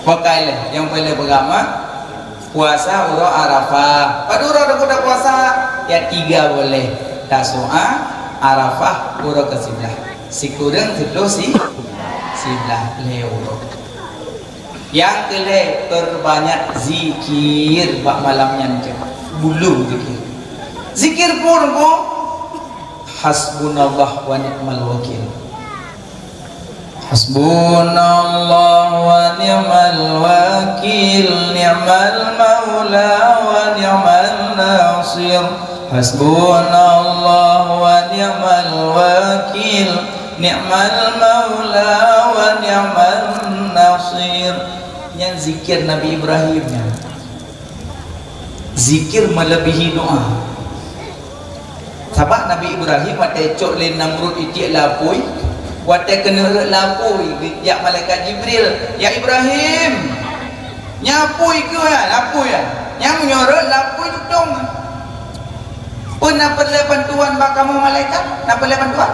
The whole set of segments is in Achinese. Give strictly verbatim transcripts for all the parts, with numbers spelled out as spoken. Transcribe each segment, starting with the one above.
Pakai lé, nyang paling peugama, puasa uroe Arafah. Padub uroe takot tapuasa? Ya tiga boleh. Tasu'a, Arafah, uroe keusiblaih. Sikureueng siplôh si, siblaih lhèe uroe. Nyang keulhèe, peurbanyak zikir bak malam nyan cit. Bulông zikir. Zikir pun, pun. Hasbunallah wa ni'mal wakil. Hasbunallah wa ni'mal wakil, ni'mal maula wa ni'man nasir. Hasbunallah wa ni'mal wakil, ni'mal maula wa ni'man nasir. Nyan zikir Nabi Ibrahim nyan. Zikir melebihi doa. Sabab Nabi Ibrahim watèe cok lé Namrud itiek lapui, watèe keuneuk rhot lapui, geujak malaikat Jibril, "Ya Ibrahim, nyan apui keuh nyan, apui nyan. Nyan meunyoe rhot lapui tutông." "Peue na peureulèe bantuan bak kamoe malaikat? Na peureulèe bantuan?"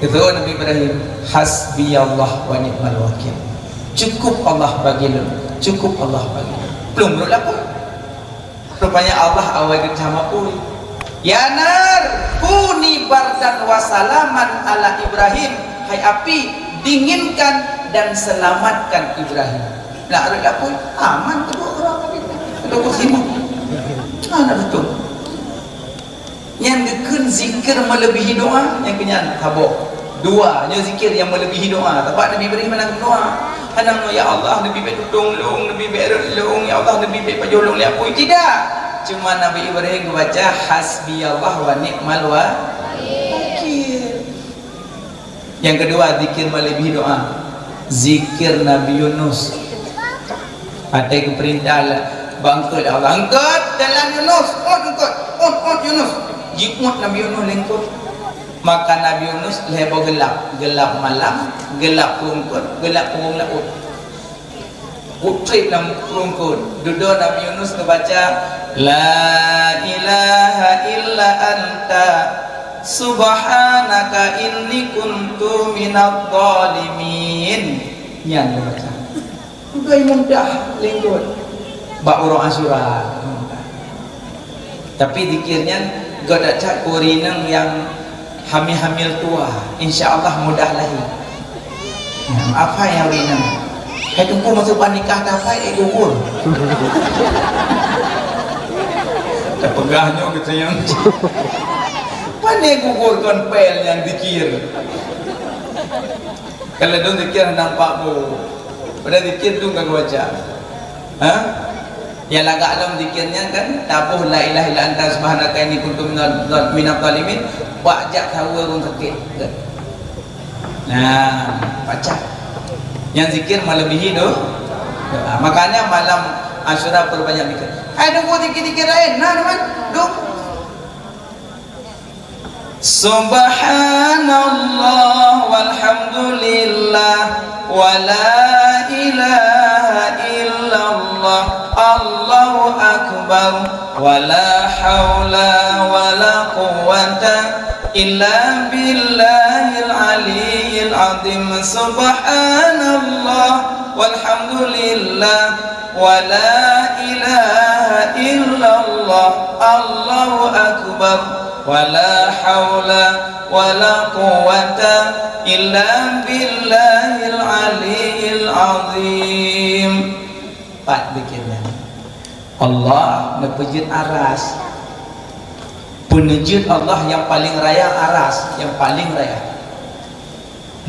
Geujaweueb Nabi Ibrahim, "Hasbiyallah wa ni'mal wakil. Cukup Allah bagi lôn, cukup Allah bagi lôn." Plueng rhot lapui. Rupanya Allah awai geutam apui. "Ya nar, kuni bardan wa salaman ala Ibrahim." Hai api, dinginkan dan selamatkan Ibrahim. Nak rhot lapui, aman keudua ureueng tadi. Keudua ureueng sinoe. Hana beutôi. Nyan geukheun zikir melebihi doa, nyang keunyan tabok. Dua, nyoe zikir nyang melebihi doa. Sabab Nabi Ibrahim hana doa. Hana, "Ya Allah, neubi bèk tutông lôn, neubi bèk rhot lôn, ya Allah, neubi bèk pajoh lôn lé apui." Tidak. Cuma Nabi Ibrahim geubaca, "Hasbiyallah wa ni'mal wakil." Nyang keudua, zikir melebihi doa. Zikir Nabi Yunus. Watèe geupeurintah lé, bak eungkôt lé Allah, "Eungkôt, jalan Yunus, ôt eungkôt, ôt, ôt Yunus." Jiôt Nabi Yunus lé eungkôt. Maka Nabi Yunus lhèe boh geulap, geulap malam, geulap peueungkôt, geulap peurueng laôt. Putrék lam peueungkôt, dudoe Nabi Yunus geubaca, "La ilaha illa anta, subhanaka inni kuntu minadh dhalimin." Nyan geubaca. Dudoe mudah lé eungkôt. Bak uroe Asyura. Tapi zikir nyan gèt that-that keu ureueng inong nyang hamil-hamil tuha, insya Allah mudah lahé. Nah, hafai ureueng inong. Hai Teungku, masa ban nikah hafai, eh, gugur. Tapeugah nyoe geutanyoe. Pane gugur kon pel nyang zikir. Kalau dong zikir nampak bu. Pada zikir tu ka geubaca. Ha? Nyang lagak lom zikir nyan kan, taboh la ilaha illa anta subhanaka inni kuntu minal, minadh dhalimin, bak jak saweue ureueng sakét. Nah, baca. Nyang zikir melebihi do-, doa. Makanya malam Asyura perbanyak zikir. Hai, tunggu zikir-zikir lain. Nah, teman. Duh. Subhanallah walhamdulillah, wa la ilaha illallah, Allahu akbar, wa la haula wa la quwwata illa billahil aliyyil azim. Subhanallah walhamdulillah, wa la ilaha illallah, Allahu akbar, wa la haula wa la quwwata illa billahil aliyyil azim. Pat zikir nyan. Allah neupeujeuet aras. Peuneujeuet Allah nyang paleng raya aras, nyang paleng raya.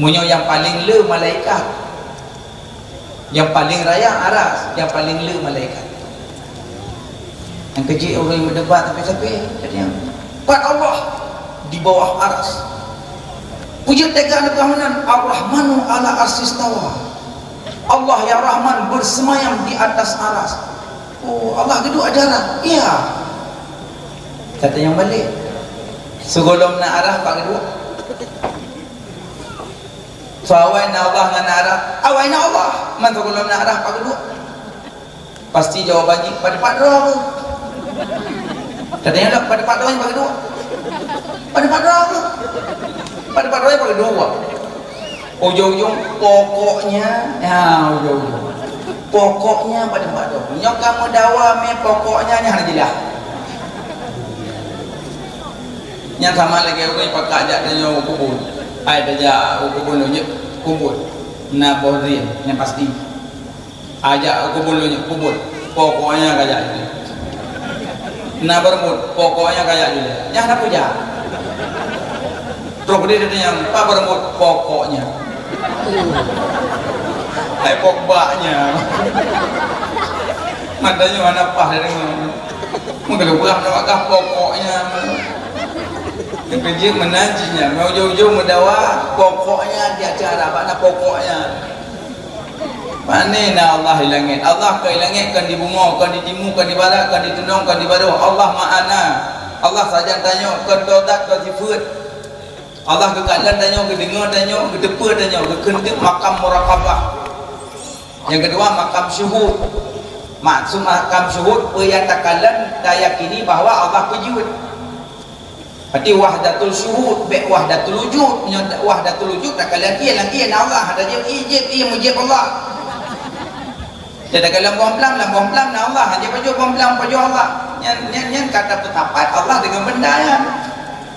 Meunyoe nyang paleng le malaikat, nyang paleng raya aras, nyang paleng le malaikat. Nyang keuh jih ureueng meudebat sampai-sampai, jadi nyang pat Allah di bawah aras. Peujeuet teuka neupeugah meunan, "Ar-Rahmanu ala arsistawa." Allah yang Rahman bersemayam di atas aras. Oh, Allah geuduek ajaran. Iya. Kata nyang balek. Sigohlom na aras, pat geuduek? Soe awai na Allah ngon na aras? Awai na Allah. Man sigohlom na aras, pat geuduek? Pasti jawaban jih, "Pat-pat droe keuh." Katanya dah, "Pat-pat droe, pat geuduek?" "Pat-pat droe keuh." "Pat-pat droe, pat geuduek?" Ujong-ujong, pokoknya, ya, ujong-ujong. Pokoknya bak teumpat droe. Nyoe ka meudawa mé pokoknya nyan hana jeulaih. Nyan sama lagée ureuëng pakat jak tanyoe u kubur. Ai tajak u kubur lôn jeuet kubur. Na boh drien nyang pasti. Ajak u kubur lôn jeuet kubur. Pokoknya ka jak. Na beureumbot, pokoknya ka jak jilée. Nyan hana peue jak. Trok di teunyang, pat beureumbot, pokoknya. Hai pokbaknya. Mata nyoe hana paih dari nyoe. Meugeuleubrah na wakah pokoknya. Yang kerja menajihnya, mau ujung-ujung mendawa, pokoknya di acara, mana pokoknya. Pane na Allah di langét? Allah ka di langét, kon di bumoe, kon di timu, kon di barat, kon di tunong, kon di baroh. Allah ma'ana. Allah sajan tanyoe, kon todat, kon sifeuet. Allah geukalon tanyoe, geudeungoe tanyoe, geuteupeue tanyoe, geukheun teuk makam muraqabah. Nyang keudua, makam syuhud. Maksud makam syuhud, peue nyang takalon, tayakini bahwa Allah peujeuet. Berarti wahdatul syuhud, bék wahdatul wujud. Meunyoe wahdatul wujud, takalon ié lam ié na Allah, hana jeuet ié jeuet ié mujib Allah. Jadi dalam boh blang, lam boh blang na Allah, hana pajoh boh blang, pajoh Allah. Nyan, nyan, nyan kata peusapat Allah dengan benda nyan.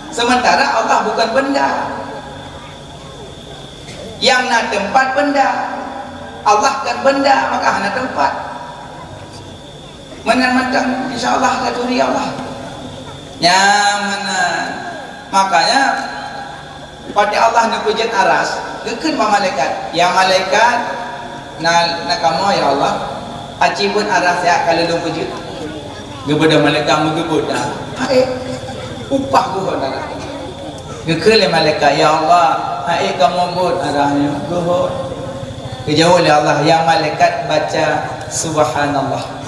Sementara Allah bukan benda. Yang na teumpat benda. Allah kan benda, maka hana teumpat. Meunan mantong, insya Allah, ka turi Allah. Nyan meunan. Makanya, watée Allah neupeujeuet aras, geukheun bak malaikat, "Ya malaikat, na, na kamoe, ya Allah, aci beuet aras siat ka lôn peujeuet." Geubeudôh malaikat meugeubeuet dah. Hai, upah geuhon aras. Geukheun lé malaikat, "Ya Allah, hai kamoe beuet aras nyoe, geuhon." Geujaweueb lé Allah, "Ya malaikat, baca subhanallah."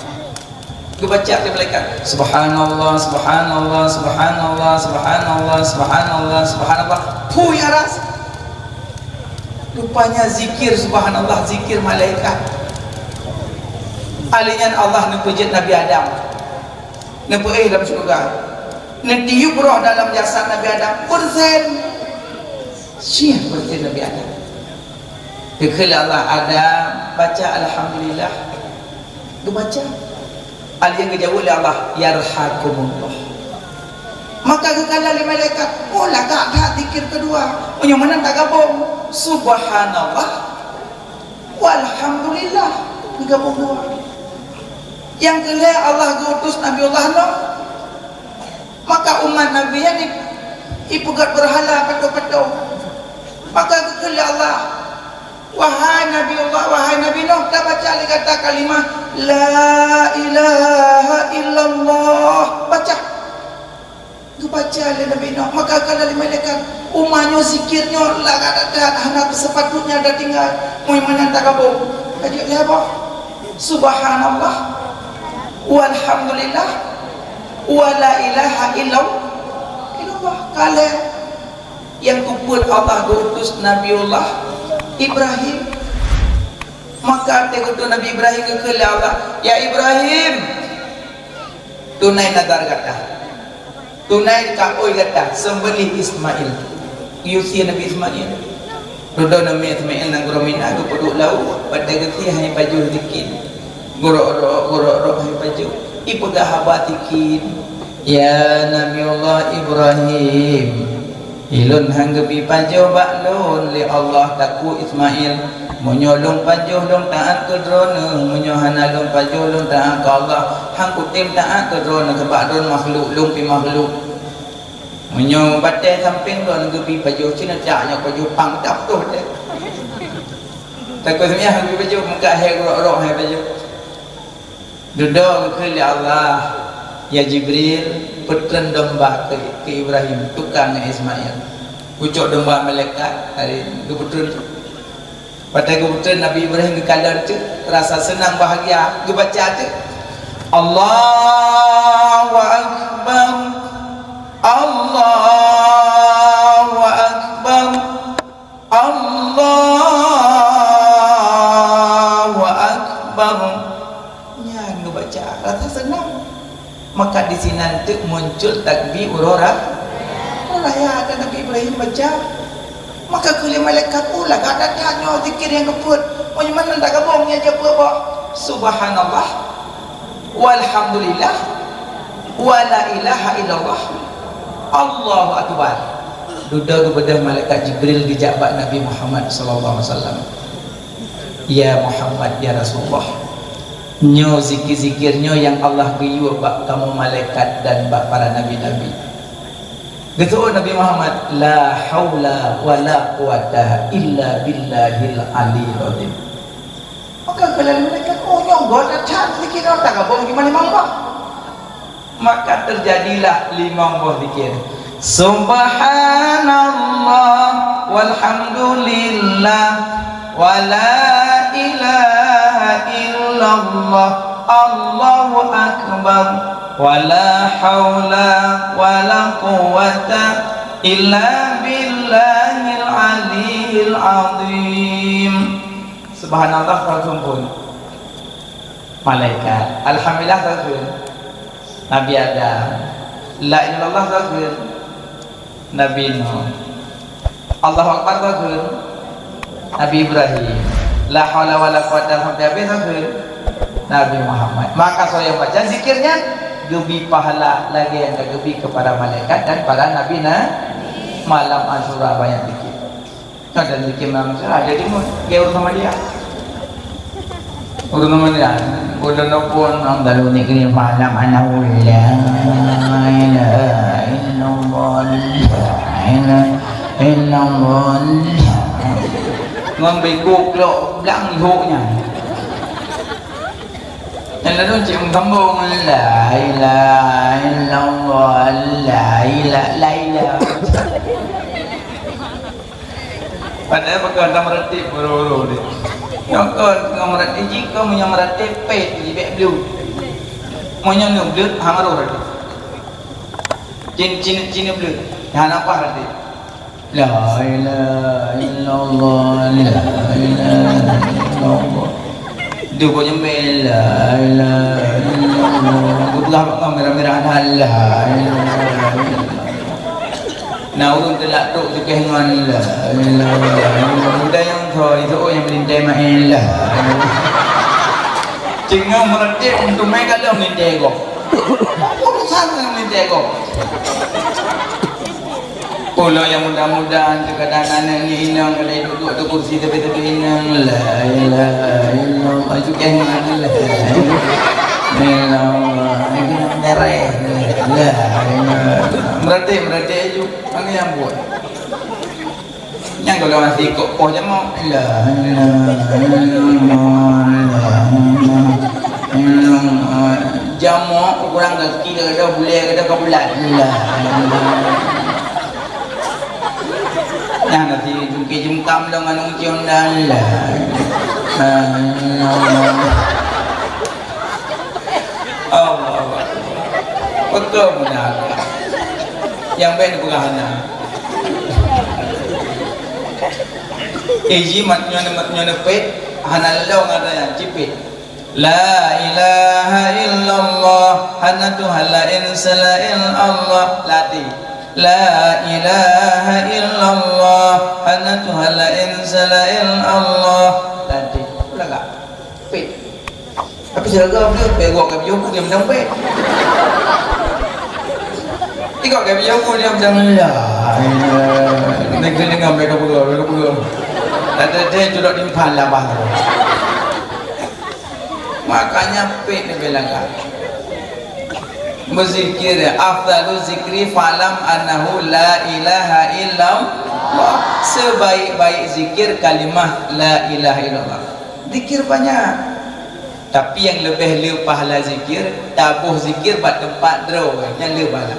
Geubaca lé malaikat, "Subhanallah, subhanallah, subhanallah, subhanallah, subhanallah, subhanallah." Phui aras. Rupanya zikir subhanallah, zikir malaikat. Alèh nyan Allah neupeujeuet Nabi Adam. Neupeuéh lam syeuruga. Neutiup roh dalam jasad Nabi Adam. Persen. Siah persen Nabi Adam. Geukheun lé Allah, "Adam, baca alhamdulillah." Geubaca. Alèh nyan geujaweueb lé Allah, "Yarhakumullah." Maka geukalon lé malaikat, "Oh, lagak that zikir keudua. Meunyoe meunan tagabong, subhanallah, walhamdulillah." Geugabong dua. Nyang keu lhèe Allah geuutus Nabiullah Nuh. Maka umat Nabi nyan di, ipeugét beurhala pato-pato. Maka geukheun lé Allah, "Wahai Nabi Allah, wahai Nabi Nuh, tabaca lé gata kalimah, 'La ilaha illallah.'" Baca. Geubaca lé Nabi Nuh, maka kata lé malaikat, "Umat nyoe zikir nyoe lagak that, hana seupatutnya tatinggai, meunyoe meunan tagabong." Ka jeuet lé apa? Subhanallah, walhamdulillah, wa la ilaha illallah. Illallah. Ka lhèe. Nyang keupeuet Allah geuutus Nabiullah Ibrahim. Maka watèe geuutus Nabi Ibrahim geukheun lé Allah, "Ya Ibrahim, tunai nazar gata. Tunai kaôi gata, seumbeuléh Ismail." Geusie Nabi Ismail. Dudoe Nabi Ismail nanggroe Mina geupeuduek laôt, watèe geusie han jipajoh tikin. Gurok-rok, gurok-rok han jipajoh. Ipeugah haba tikin, "Ya Nabiullah Ibrahim, ulôn han geubri pajoh bak lôn lé Allah takue Ismail. Meunyoe lôn pajoh, lôn taát keu droeneuh. Meunyoe hana lôn pajoh, lôn taát keu Allah. Han kutem taát keu droeneuh, keubah droeneuh makhluk, lôn pih makhluk." Meunyoe batèe sampéng droeneuh geubri pajoh, cit neutak nyoe pajoh pang, tak putôh teuh. Takue Ismail han geubri pajoh, meukat hai gurok-rok hai pajoh. Dudoe geukheun lé Allah, "Ya Jibril, peutreun domba keu, keu Ibrahim, tukang ngon Ismail." Pucok domba malaikat, hari geupeutreun. Watèe geupeutreun Nabi Ibrahim geukalon teuk, rasa seunang bahagia, geubaca teuk, "Allahu Akbar, Allahu Akbar." Allahu Akbar. Nyan geubaca rasa seunang. Maka disinan teuk muncul takbir uroe ra-, uroe raya dan Nabi Ibrahim baca. Maka kheun lé malaikat, "Ulah gata tanyoe zikir nyang keupeuet. Meunyoe meunan tagabong nyan jeuet peuet boh." Subhanallah, walhamdulillah, wala ilaha illallah, Allahu akbar. Dudoe geubeudôh malaikat Jibril geujak bak Nabi Muhammad sallallahu alaihi wasallam. "Ya Muhammad, ya Rasulullah, nyoe zikir-zikir nyoe nyang Allah geuyue bak kamoe malaikat dan bak para nabi-nabi." Geuseuôt Nabi Muhammad, "La haula wala quwata illa billahil aliyil azim." Maka keulaleuan malaikat, "Oh, nyoe gét that zikir nyoe, tagabông jih limong boh." Maka teujadilah limong boh zikir. Subhanallah walhamdulillah wala ilaha illallah, Allahu akbar, wala haula wala quwwata illa billahil aliyil azim. Subhanallah, salah seumpun. Malaikat. Alhamdulillah, salah seumpun. Nabi Adam. La ilaha illallah, salah seumpun. Nabi Nuh. Allahu Akbar, salah seumpun. Nabi Ibrahim. La haula wala quwwata sampai habéh, salah seumpun. Nabi Muhammad. Maka soe nyang baca zikir nyan geubi pahala lagée nyang geubi keu para malaikat dan para nabi na malam Asyura banyak zikir. Ada zikir malam Asyura, jadi mun, kayak ureueng sama dia. Ureueng sama dia. Udah nelpon, "Nang dalu ni kini malam anak ulang. La ilaha illallah, la ilaha illallah." Ngon bego klok blang ihoknya. Yang lalu cik sambung, "La ilaha illallah, la ilaha, la ilaha." Padahai pakon dah meuratéb boro-boro deh. Nyang kon ngon meuratéb, jih kon meunyoe meuratéb pet jih bèk bleuet. Meunyoe nyoe bleuet, hana roh ratéb. Cin, cin, cin bleuet, hana paih ratéb. La ilaha illallah, la ilaha illallah. Dia buat nyembel, la ilaha illallah. Geupeugah bak kaméra-méra, la ilaha illallah. Na ureueng teulak trok cukéh ngon la ilaha illallah. Udah nyang tho, itu oh nyang meulintèe main la. Cing ngon meuratéb untuk main kalau meulintèe gob. Apa urusan dengan meulintèe gob? Pulo nyang muda-muda, terkadang aneuk ngi inong, kalau duduk tu kursi tepi-tepi inong, la ilaha illallah, cukéh ngon la ilaha illallah, ini beres, la ilaha illallah. Meuratéb, meuratéb aju, angin nyang buet. Nyang kalau masih ikut poh jamoe, la ilaha illallah, la ilaha illallah. Jamoe kurang gaki, kadang bulèe, kadang ka bulat. La ilaha illallah. Nyang nanti jungkir jungkam dong anu cion dan la ilaha illallah. Allahu Akbar. Beutôi meunan. Nyang bèk neupeugah hana. Eh, jimat nyoe, nyoe, nyoe neupet, hana lom ada nyang cipet. La ilaha illallah, hana Tuhan laén selain Allah. Lati. La ilaha illallah, hana Tuhan laén selain Allah. Lati. Ulang ka? Pet. Tapi silaga beliau, pegok ka beliau, bukan menang pet. Pegok ka beliau, bukan menang lah. Negeri dengan mereka berdua, mereka berdua. Ada dia julak di depan lah, bang. Makanya pet ni belakang. Berzikir, ya, afdalu zikri fa'lam annahu la ilaha illallah. Sebaik-baik zikir kalimah la ilaha illallah. Zikir banyak. Tapi nyang leubeh le pahala zikir, taboh zikir bak teumpat droe, nyan le pahala.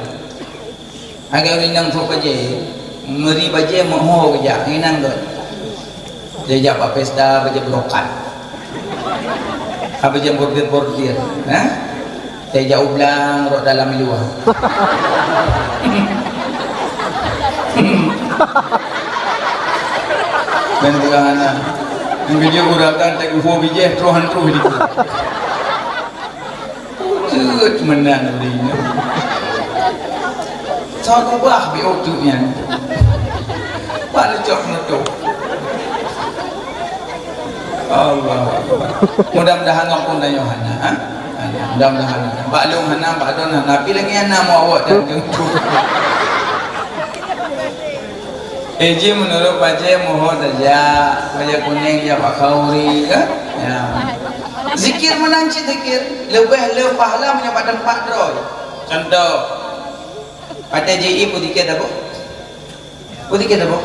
Agak ureueng inong trok bajèe, meuri bajèe meuho geujak, inong gèt. Dia jak bak pesta bajèe brokat. Ka bajèe bordir-bordir, ha? Dia jak u blang, rot dalam i luwa. Dan bukan anak. Yang kerja urakan tak upo bijèh, troh han troh di. Jeuet meunan ureueng nyoe. Soe keubah bak uteuk nyan. Pat neucok meunutoe. Allah. Mudah-mudahan ngon pun tanyoe hana, ha? Hana. Mudah-mudahan hana. Bak lôn hana, bak lôn hana. Tapi lagi hana mau awak dan jengku. Eh, ji menurut baca mohon saja. Baca kuning ya Pak Khauri, kan? Ya. Zikir meunan cit zikir. Lebih le pahala meunyoe bak teumpat droe. Contoh. Pada J I pun zikir dah, Bu? Pun zikir dah, Bu?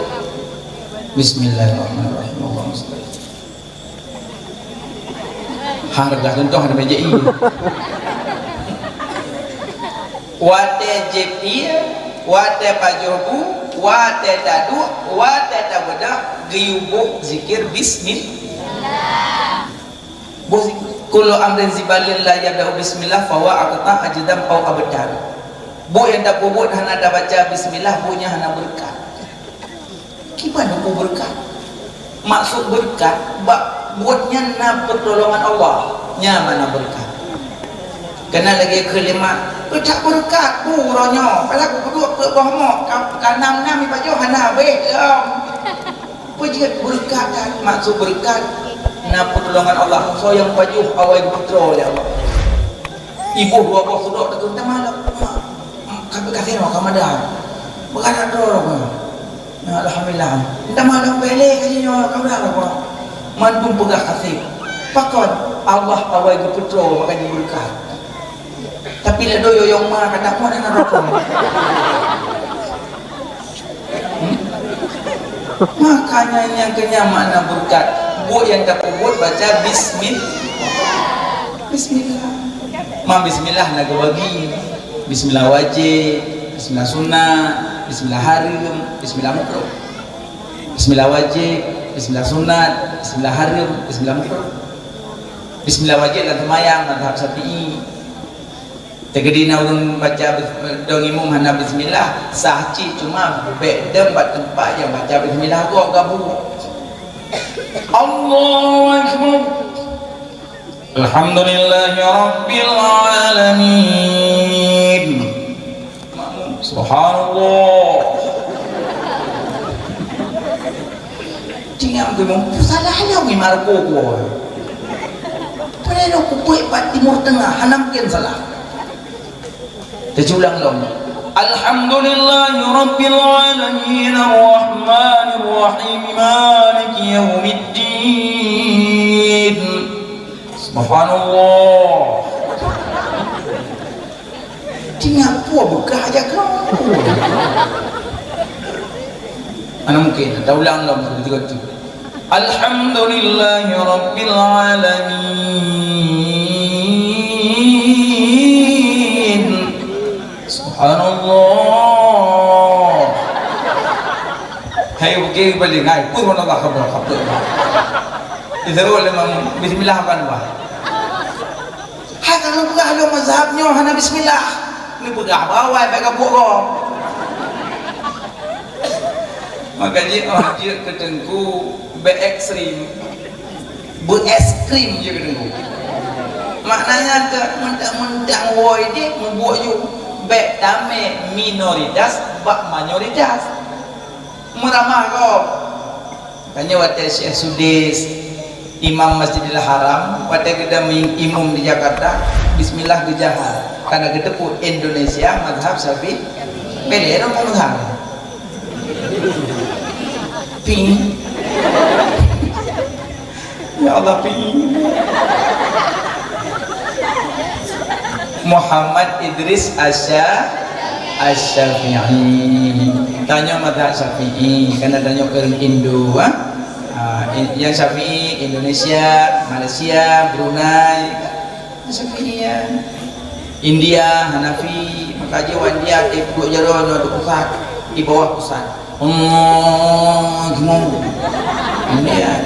Bismillahirrahmanirrahim. Allahumma shalli. Hang dah contoh ada meja ini. Watèe jép ié, watèe pajoh bu, watèe taduek, watèe tabeudah, geuyue boh zikir bismillah. Boh zikir, kullu amrin zibalin la yabda'u bismillah fahuwa aqta ajdam au abtar. Boh nyang tapeubuet hana tabaca bismillah, boh nyan hana beureukat. Kiban hukôm beureukat? Maksud beureukat, bak buet nyan na peutulongan Allah. Nyan makna beureukat. Keunan lagèe keulimat, "Peucak beureukat, bu, uroe nyoe. Padahai kuduek peuet boh mok, ka, ka nam-nam ipajoh hana habéh lom." Peue jeuet beureukat nyan? Maksud beureukat, na peutulongan Allah. Soe nyang pajoh awai geuputroe lé Allah. Iboh dua boh sudok takheun, "Tamah lom." Ka beukasih nyoe ka mada. Beukarat droe lom. Nah, alhamdulillah. Entah mana pele ka jinoe ka mada lom. Mandum peugah kasih. Pakon? Allah awai geupeutroe maka jibeureukat. Tapi lé doyo yong ma kata pun anak rokok. Hmm? Makanya nyang keunyan makna beureukat. Buet nyang tapeubuet baca bismil-, bismillah. Ma bismillah na geubagi. Bismillah wajéb, bismillah sunat, bismillah hareuem, bismillah makruh. Bismillah wajéb, bismillah sunat, bismillah hareuem, bismillah makruh. Bismillah wajéb lam seumayang mazhab Syafi'i. Teukeudi na ureueng baca bis-, dong imum hana bismillah, sah cit, cuma bèk dong bak teumpat nyang baca bismillah gob gabu. Allahu Akbar. Alhamdulillahi Rabbil Alamin. Subhanallah. Tinggai meukeumong, salah nyoe mi Marco ko. Padahai nyoe kupeue bak Timur Tengah, hana mungkin salah. Teuculang lom. Alhamdulillahi Rabbil Alamin, Ar-Rahmanir Rahim, Maliki Yaumiddin. Subhanallah. Tinggai peue beukah aja kau. Mana mungkin? Taulang lom begitu-begitu. Alhamdulillahi Rabbil Alamin. Subhanallah. Hai, oke, balik. Hai, pun Allah khabar, khabar. Itu ulama bismillah apa nama? Hai, kalau peugah lôn mazhab nyoe hana bismillah. Neupeugah bak awai bèk gabuek gob. Maka jih, oh, jeuet keu teungku bèk ekstrem. Beu es krim jeuet keu teungku. Maknanya ke mentang-mentang woe jih mubuek ju bèk tamè minoritas bak mayoritas. Meuramah gob. Tanyoe watèe Syekh Sudais, Imam Masjidil Haram, watèe geuda mi-, imum di Jakarta, bismillah geujahar. Karena geuteupeue Indonesia mazhab Syafi'i. Beda dong mazhab. Ping. Ya Allah, ping. Muhammad Idris Asya-, Asy-Syafi'i. Tanyoe mazhab Syafi'i, karena tanyoe ureueng Indo, ha? Ah, in-, nyang Syafi'i, Indonesia, Malaysia, Brunei, Syafi'i, ya. India, Hanafi, maka jih ureueng India, di peuduek jaroe nyoe di pusat, di bawah pusat. Allah, gimana? India.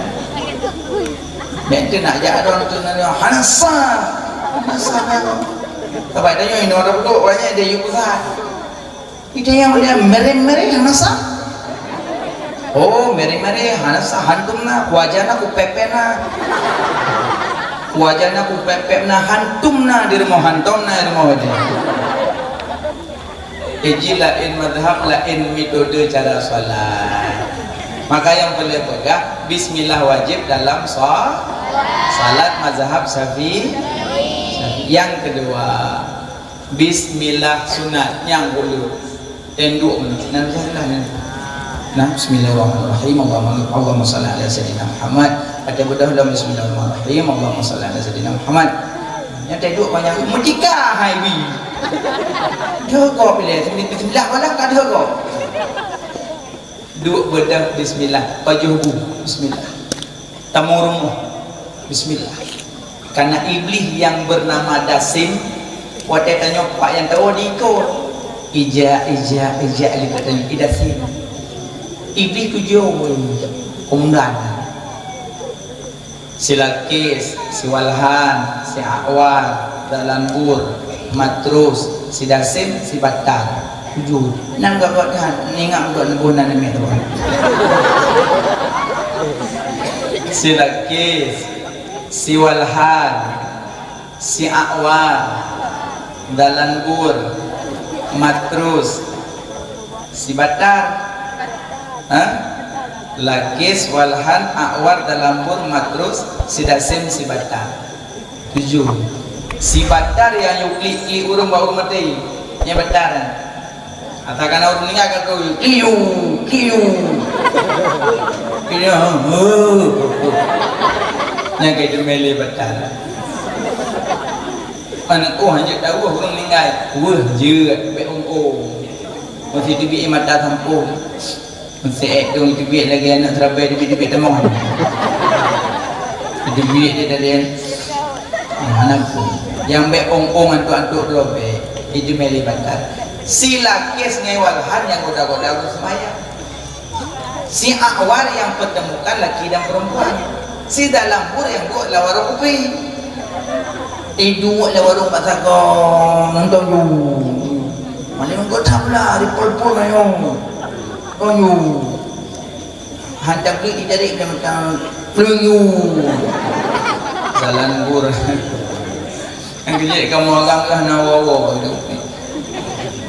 Bèk teuh nak jak droe tu nyoe, hana sah. Hana sah nyoe. Sabab tanyoe inoe ada beutôi, banyak di yue pusat. Ita nyang model merem-merem hana sah. Oh, merem-merem hana sah, hantom na, kuaja na, kupepet na. Kuaja na, kupepet na, hantom na, di rumoh hantom na, di rumoh je. Iji laén mazhab, laén metode cara salat. Maka nyang peureulée peugah, bismillah wajéb dalam sa-, salat mazhab Syafi-, Syafi'i. Nyang keudua, bismillah sunat nyang ulée. Teuduek meunan. Nah, bismillahirrahmanirrahim. Allahumma, Allahumma shalli ala sayyidina Muhammad. Ada bedah dalam bismillahirrahmanirrahim. Allahumma shalli ala sayyidina Muhammad. Nyang teuduek banyak meutika hai bi. Dua kop pilih. Bismillah malah ka dua kop. Duek beudah bismillah, pajoh bu bismillah. Tamong rumoh bismillah. Karena iblis yang bernama Dasim, watée tanyoe pak nyang tawoe diikot. Ija, ija, ija, lé tanyoe i Dasim. Iblis tujoh komandan. Si Lakis, si Walhan, si Akwar, Dalanbur, Matrus, si Dasim, si Batar. Tujoh. Nan gak-gak that, ingat gak neuboh nan namé tu. Si Lakis, si Walhan, si Akwar, Dalanbur, Matrus, si Batar. Ha? Lakis, Walhan, Akwar, Dalanbur, Matrus, si Dasim, si Batar. Tujoh. Si Batar nyang yue klik-klik ureuëng bak ureuëng maté. Nyang Batar. Ata kana ureuëng ninggai ka klik, kliu, kliu. Kliu, ha, ha. Nyang ka itu mele Batar. Mana oh hanya tahu ureuëng ninggai. Wah, jeuet, bek ong-ong. Mesti teubiet mata sampung. Meuseuk dong teubiet lagée aneuk seurabai teubiet-teubiet tamong. Teubiet dia tadi. Hana pun. Nyang bek ong-ong antuk-antuk bloe bek. Itu mele Batar. Si Lakis ngai Walhan nyang goda-goda ureuëng seumayang. Si Akwar yang pertemukan laki dan perempuan. Si Dalanbur yang duek lam warong kupi. Iduek lam warong bak sagoe, nonton ju. Malam minggu that pula, ripol-pol mayong. Nonton ju. Hantam duit ditarik macam-macam. Peuleueng ju. Dalanbur. Nyang keujiek kamoe agam keuh na woe-woe.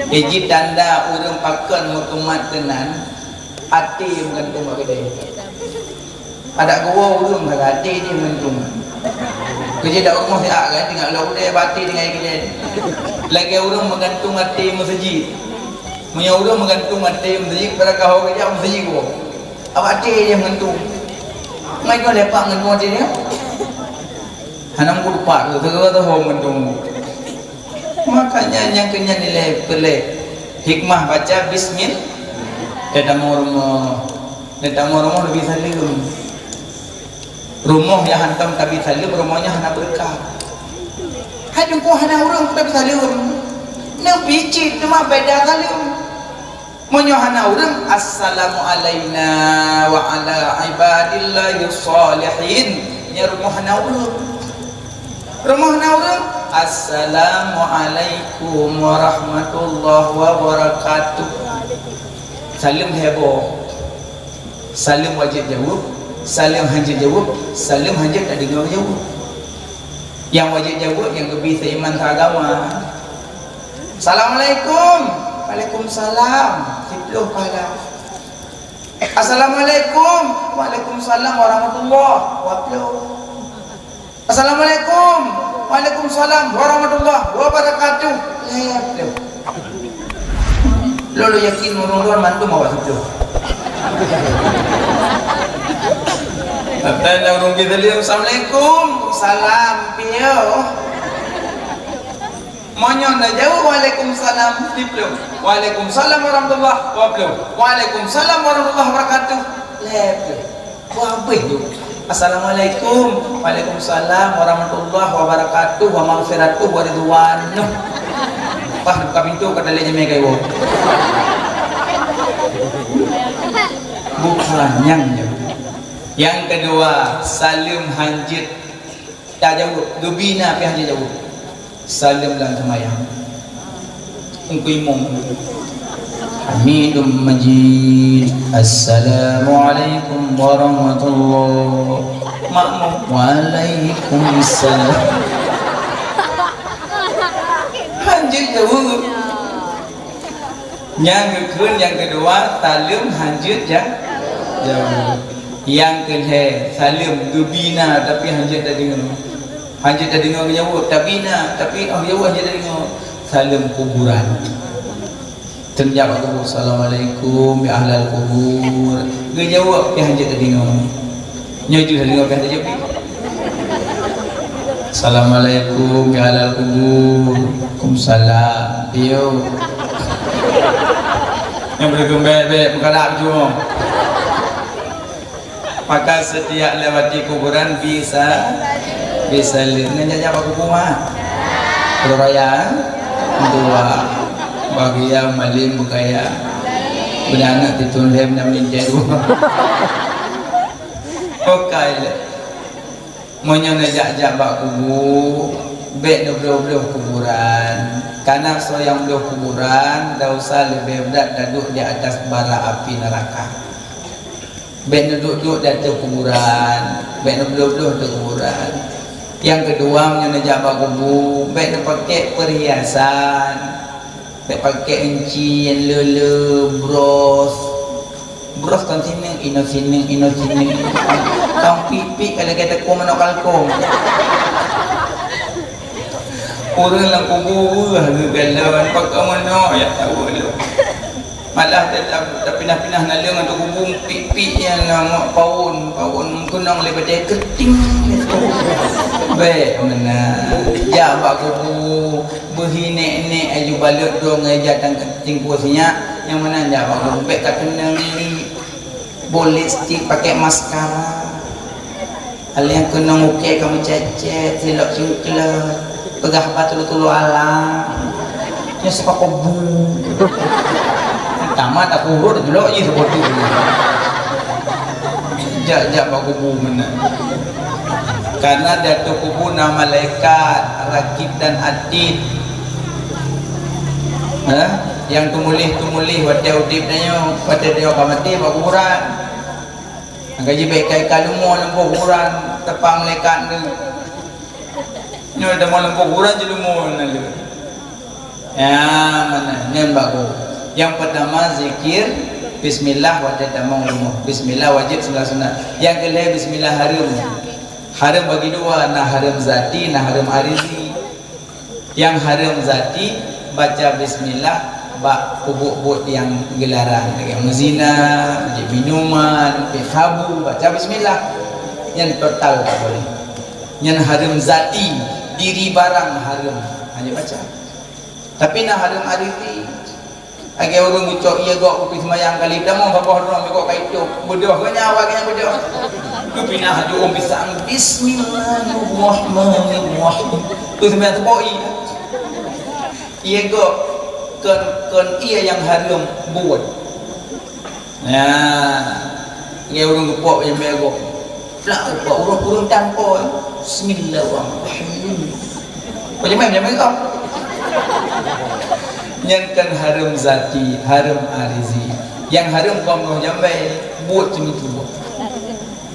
Iji tanda ureuëng pakon meutumat keunan, até meugantung bak keudée. Adak geuwoe ureuëng lagée até jih meugantung. Keujiek dak rumoh siat kan, tinggai lam udée bak até tinggai keudée. Lagée ureuëng meugantung até meuseujid. Meunyoe ureuëng meugantung até meuseujid, barangkaho geujak meuseujid woe. Bak até jih meugantung. Ngai keuh lepak meugantung até jih. Hana meukupat tu, teuka teuhom meugantung. Makanya nyang keu nyan ilée peulée hikmah baca bismil-, teutamong rumoh. Teutamong rumoh leubeh saleuem. Rumoh nyang hantom tabi saleuem, rumoh nyan hana beureukat. Hai teungku hana ureuëng tabi saleuem. Neubi cit teuma beda saleuem. Meunyoe hana ureuëng, "Assalamu alaina wa ala ibadillahis shalihin." Nyan rumoh hana ureuëng. Rumoh hana ureuëng, "Assalamualaikum warahmatullahi wabarakatuh." Saleuem heboh. Saleuem wajéb jaweueb, saleuem hanjeuet jaweueb, saleuem hanjeuet tadeungoe jaweueb. Nyang wajéb jaweueb nyang geubi seiman seagama. "Assalamualaikum." "Waalaikumsalam." Siplôh pahala. "Assalamualaikum." "Waalaikumsalam warahmatullah." Dua plôh. "Assalamualaikum." "Waalaikumsalam warahmatullah wabarakatuh." Lhèe plôh. Lôn yakin ureueng luwa mandum awak siplôh. Tapi ureueng bi tadi, "Assalamualaikum." "Salam." Piye? Meunyoe na jaweueb, "Waalaikumsalam," siplôh. "Waalaikumsalam warahmatullah," dua plôh. "Waalaikumsalam warahmatullahi wabarakatuh," lhèe plôh. Wah, habéh tu. "Assalamualaikum." "Waalaikumsalam warahmatullahi wabarakatuh wa maghfiratuh wa ridwanuh." Wah, buka pintu ka talé jamé kaiwoe. Bukan nyang jaweueb. Nyang keudua, saleuem hanjeuet tajaweueb, geubi na pih hanjeuet jaweueb. Saleuem lam seumayang. Teungku imum. Hamidum Majid. "Assalamualaikum warahmatullah." Makmum. "Waalaikumsalam." Hanjeuet jaweueb. Nyang geukheun nyang keudua, saleuem hanjeuet ja-, Nyang keu lhèe, saleuem geubi na, tapi hanjeuet tadeungoe. Hanjeuet tadeungoe geujaweueb, tabi na, tapi 'oh geujaweueb hanjeuet tadeungoe. Saleuem kuburan. Teunjak bak kubur, "Assalamualaikum ya ahlal kubur." Geujaweueb pih hanjeuet tadeungoe. Nyoe jeuet tadeungoe pih hanjeuet jaweueb. "Assalamualaikum ya ahlal kubur." "Waalaikumsalam." Yo. Nyang beureugumbek-bek meukadak cuma. Maka setiap lewati kuburan bisa, bisa lé. Nyan jak bak kubu mah. Uroe raya, dua. Bahagia malem bukaya. Beuna aneuk titun lhèe, beuna meulintèe dua. Okai lé. Meunyoe neujak-jak bak kubu, bèk neubloh-bloh kuburan. Kana soe nyang bloh kuburan, desya leubeh brat taduek di atas bara api neuraka. Bèk neuduek-duek di ateueh kuburan, bèk neubloh-bloh di kuburan. Nyang keudua, meunyoe neujak bak kubu, bèk neupakè peurhiasan, bèk pakè euncien, leuleue, bros. Bros kon sineuk, inoe sineuk, inoe sineuk. Tong pik-pik ka lagèe teukong manok kalkong. Ureueng lam kubu weueh geugalon, pakon manok jak tawoe lom. Malah ta-, ta-, tapinah-pinah naleueng ateueh kubu, pik-pik nyang na mak paun, paun keunong lé batèe keuting. Bèk meunan. Jak bak kubu, beuhi nèk-nèk aju balot droe ngon ija tang keuting kuah sinyak, nyang meunan jak bak kubu. Bèk ka keunong lé. Bôh lipstik, pakè maskara. Aléh keunong ukèe ka meucèt-cèt, silop cingkleuet, peugah haba tulo-tulo alam. Nyoe sipako bu. Tamat aku urut dulu jih seperti ini. Jak-jak bak kubu meunan. Karena di ateueh kubu na malaikat Rakib dan Atid. Eh? Nyang teumuléh-teumuléh watèe udép tanyoe, watèe tanyoe ka maté bak kuburan. Maka jibèk ikai-ikai leumo lam boh kuburan, teupang malaikat tu. Nyoe tamong lam boh kuburan jileumo naleueng. Ya, meunan, nyan bagoe. Nyang peutama zikir bismillah watèe tamong rumoh. Bismillah wajéb, bismillah sunat. Nyang keulhèe bismillah hareuem. Hareuem bagi dua, na hareuem zati, na hareuem arizi. Nyang hareuem zati, baca bismillah bak peubuet-buet nyang geularang, lagèe meuzina, jép minuman, pih sabu, baca bismillah. Nyan total tak boleh. Nyan hareuem zati, diri barang hareuem. Hana baca. Tapi na hareuem arizi. Lagèe ureueng geucok ié gok keupi seumayang kali, tamong saboh droe, ié gok ka itôb. Beudôh geuh nyan, awak geuh nyan beudôh. Geupinah aju ôm pisang, "Bismillahirrahmanirrahim." Tu seumayang teubok ié. Ié gok kon, kon ié nyang hareuem buet. Nah, lagèe ureueng geupok nyang ié gok. Plak, rupa ureueng-ureueng tampoi. Bismillahirrahmanirrahim. Peujamai, peujamai kau. Nyan kan hareuem zati, hareuem arizi. Nyang hareuem kon roh jambai, buet seumitu.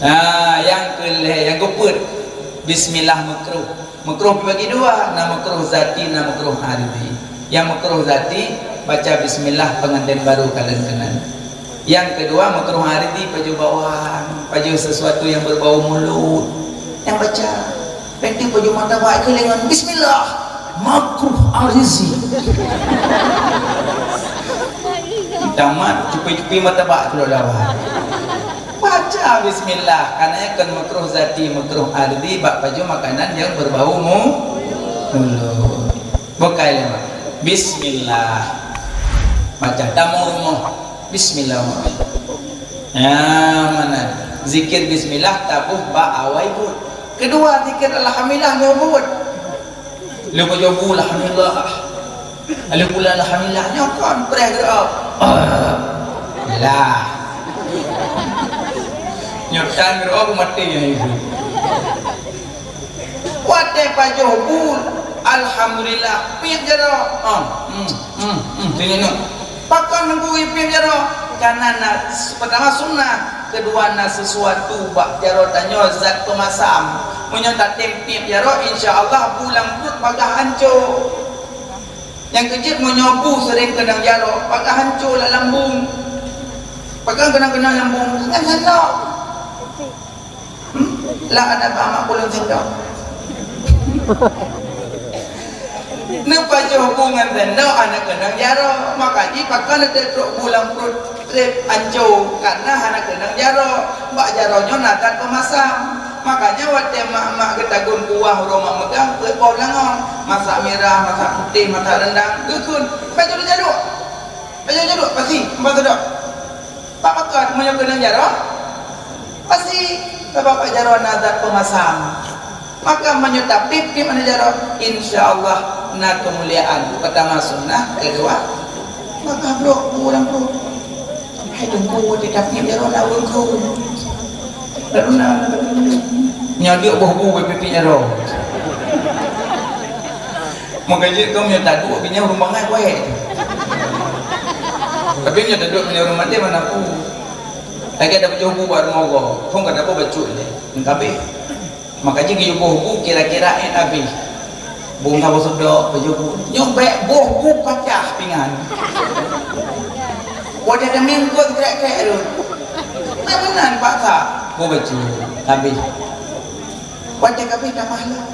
Ha, nyang keulhèe, nyang keupeuet, bismillah meukruh. Meukruh bagi dua, na meukruh zati, na meukruh arizi. Nyang meukruh zati, baca bismillah, pengantin baru kalon keunan. Nyang keudua, meukruh arizi, pajoh bawang, pajoh sesuatu yang berbau mulut. Nyang baca, penti pajoh martabak keuh ngon bismillah, makruh arizi. Tamat, cupi-cupi martabak keudroe dawa. Baca bismillah, karena nyan kon meukruh zati, meukruh arizi, bak pajoh makanan yang berbau mu-, mulut. Bukai lé, Mak. Bismillah. Baca tamong rumoh. Bismillahirrahmanirrahim. Nah, meunan. Zikir bismillah taboh bak awai buet. Keudua, zikir alhamdulillah nyoe buet. Lheuh pajoh bu alhamdulillah. Lheuh bulan alhamdulillah nyoe kon preh geureuok. Lah. Nyoe tan geureuok maté nyang hidup. Watèe pajoh bu, alhamdulillah, piep jaroe. Ah, hmm, hmm, hmm, sini nyoe. Pakon Teungku piep jaroe? Karena na, pertama sunnah, kedua na sesuatu bak jaroe tanyoe zat peumasam. Meunyoe tatem piep jaroe, insya Allah bu lam pruet bagaih hanco. Nyang keujeuet meunyoe bu seuring keunong jaroe, bagaih hanco lam lambung. Pakon keunong-keunong nyambong ngon sendok? Hmm? Lah ada bak mak ulôn sendok. Neupajoh bu ngon sendok hana keunong jaroe. Maka jih pakon neutrok bu lam pruet treb anco, karena hana keunong jaroe. Bak jaroe nyoe na zat peumasam. Makanya watèe mak-mak geutagun kuah uroe mak meugang, peuet boh beulangong, masak mirah, masak putéh, masak rendang, geukheun, "Pajoh lôn jalok." Pajoh jalok, pasi, amphon seudok. Pakon, meunyoe keunong jaroe? Pasi, sabab bak jaroe na zat peumasam. Maka meunyoe tapéb-péb hana jaroe, insya Allah na keumuliaan. Peurtama sunnah, keudua, maka brok bu lam pruet. Hai teungku, watèe tapéb jaroe na ureueng kheun. Lalu na, nyoe duek boh bu bak pipi jaroe. Maka jeuet keu meunyoe taduek binéh ureueng bangai kuéh. Tapi meunyoe taduek binéh ureueng maté mana pu. Lagèe tapajoh bu bak rumoh gob, phon ka taboh bacut lé, ngon kabéh. Maka jih geuyue boh bu kira-kira ék habéh. Bungka boh seudok, pajoh bu. Nyoe bèk boh bu pacah pingan. Watèe teumingkot krek-krek rot. Nah, meunan paksa. Boh bacut, habéh. Watèe ka habéh tamah lom.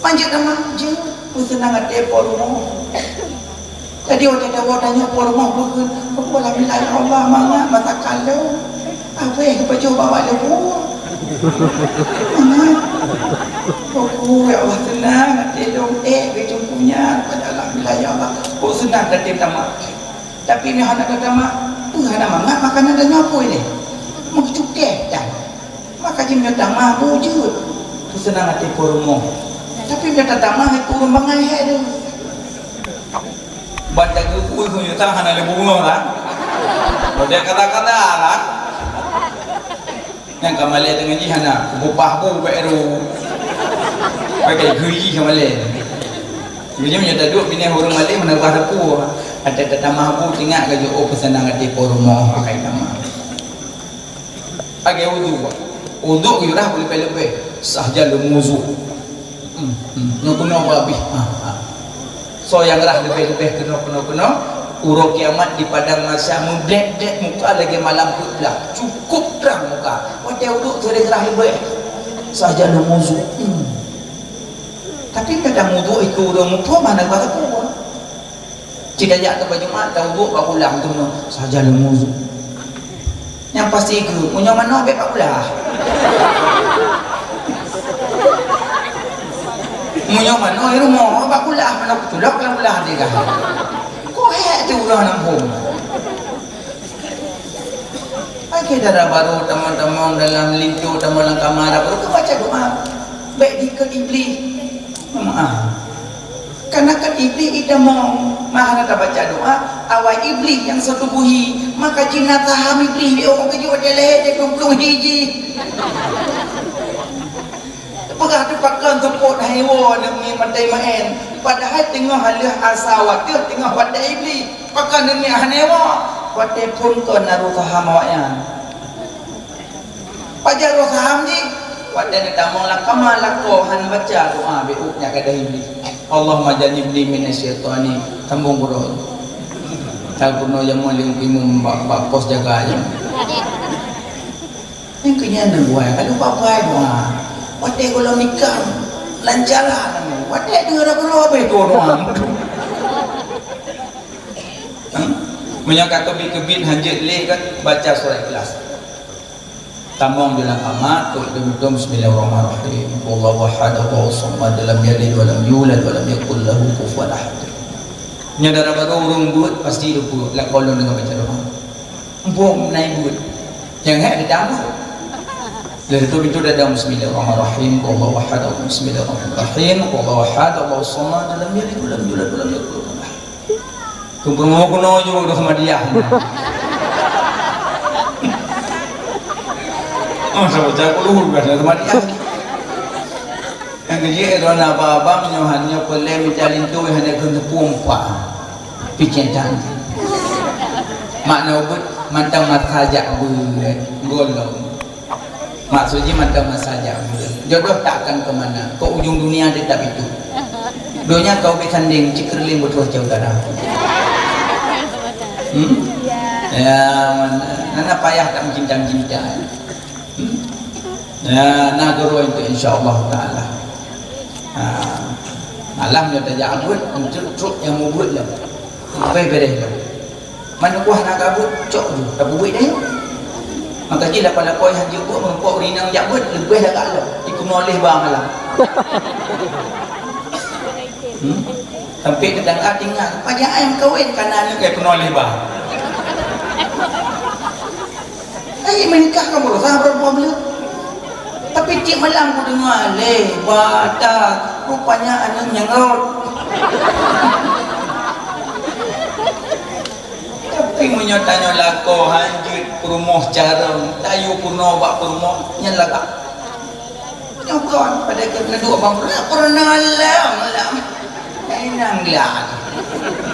Manjeuet tamah, jeuet. Peuseunang até po rumoh. Jadi, watèe tawoe tanyoe po rumoh beukeuen, "Alhamdulillah, ya Allah, mangat mata kalo. Abéh geupajoh bak leubue. Mangat. Oh, ya Allah, seunang até lôn, ék geucumpu nyan. Alhamdulillah, ya Allah." Oh, seunang até tamah. Tapi, nyoe hana tatamah, peue hana mangat makanan tanyoe apui lé? Meucukéh tan. Maka jih meunyoe tamah bu jeuet, peuseunang até po rumoh. Tapi meunyoe tatamah, hai po rumoh bangai hai deuh. Ban tageupue keu yuta hana lé bungoh lah. Model kata-kata lah. Nyang ka malèe teungoh jih hana, bupah bu bèk ru. Pakai geuji ka malèe. Meunyoe, meunyoe taduek binéh ureueng malèe meunan bah teupue. Até tatamah bu teuingat ka jih, oh, peuseunang até po rumoh, pakai tamah. Lagèe udhu. Udhu geuyue rhah beuleubeh-leubeh. Sah jaleuem udhu. Hmm, hmm. Nyoe keunoe babih. Ha, ha. Soe nyang rhah leubeh-leubeh keunoe, keunoe, keunoe, uroe kiamat di padang mahsyar meublét-blét muka lagèe malam peuet blah. Cukup trang muka. Watèe udhu seuréng rhah leubeh. Sah jaleuem udhu. Hmm. Tapi kadang udhu ikôt ureueng muphom hana geuba sapeue. Cit tajak teuk bak Jumat, tawudhu bak kulah, keunoe saja lôn udhu. Nyang pasti keuh, meunyoe manoe bèk bak kulah. Meunyoe manoe di rumoh, bak kulah, manoe kuculok lam kulah teuga. Kok hék teuh uroe nam phôn. Lagèe dara barô tamong-tamong dalam linto, tamong lam kama, dara barô ka baca doa. Bèk diikôt Iblih. Meu'ah. Kareuna kan Iblih itamong, maka hana tabaca doa, awai Iblih nyang seutubuhi, maka jih na saham Iblih di ôk keujok watèe lahé teuh plueng-plueng hi jih. Peugah teuh pakon seupôt hana iwoe aneuk miet maté meu'én, padahai teungoh lheueh asa watèe teungoh watèe Iblih, pakon aneuk miet hana iwoe, watèe phôn kon na roh saham awaknyan. Pajan roh saham jih, watèe neutamong lam kama lakoe hana baca doa beuh nyak gadôh Iblih. Allahumma jannibni minasy syaitani, sambông keudroe. Ka keunoe jameun lé imum bak, bak pos jaga nyan. Nyang keu nyan neubuai, ka lupa buai doa. Watèe gohlom nikah, lancar lah. Watèe deungoe keudroe beuh doa. Hmm? Meunyoe ka keubiet-keubiet hanjeuet lé kan, baca surat Ikhlas. Tamong di lam kama, tu'et dum-dum, "Bismillahirrahmanirrahim. Qul huwallahu ahad, Allahu samad, lam yalid wa lam yulad wa lam yakul lahu kufuwan ahad." Nyoe dara barô ureueng beuet pasti lupa, lakoe lôn deungon baca doa. Muphom na beuet. Nyang hék ditamong. Lheueh tu pintoe dadong, "Bismillahirrahmanirrahim. Qul huwallahu ahad, Allahu, bismillahirrahmanirrahim. Qul huwallahu ahad, Allahu samad, lam yalid wa lam yulad wa lam yakul lahu kufuwan ahad." Keupeue keunoe jih udah sama dia. Oh, sama jago luhur biasa sama dia. Nyang keujeuet droeneuh abang-abang nyoe han nyoe peureulèe mita linto hana keuneuk teupeu umpa. Picétan. Makna ubit mantong masa jak beuet golom. Maksud jih mantong masa jak beuet. Jodoh tak akan ke mana. Ke ujung dunia tetap itu. Donya kau bit sanding, Cikriling beutôi jauh darah. Hmm? Ya, mana? Nana payah tak mencinta-cinta. Hmm? Ya, nah guru itu insya Allah Ta'ala. Ha, malam nyoe tajak buet, untuk truk nyang mubuet lom. Sampai beres lom. Mana kuah nak kabut, cok tu, tak bubuet dah. Maka jih lapan lapor hanjeuet buet, meureumpok ureueng inong jak buet, leubeh lagak lom. Dikunoe leh ba malam. Hmm? Sampai tetangga tinggal, "Pajan ai meukawen, kana aneuk keunoe leh ba." Ai meunikah kan berusaha beureumpok bleuet. Tapi tiep malam kudeungoe leh ba ta, rupanya aneuk nyang rot. Tapi meunyoe tanyoe lakoe hanjeuet peurumoh carông, tayue peurunoe bak peurumoh, nyan lagak. Nyoe kon, padahai keu neuduek bang peurunoe, peurunoe lom, lom. Hai nang glak.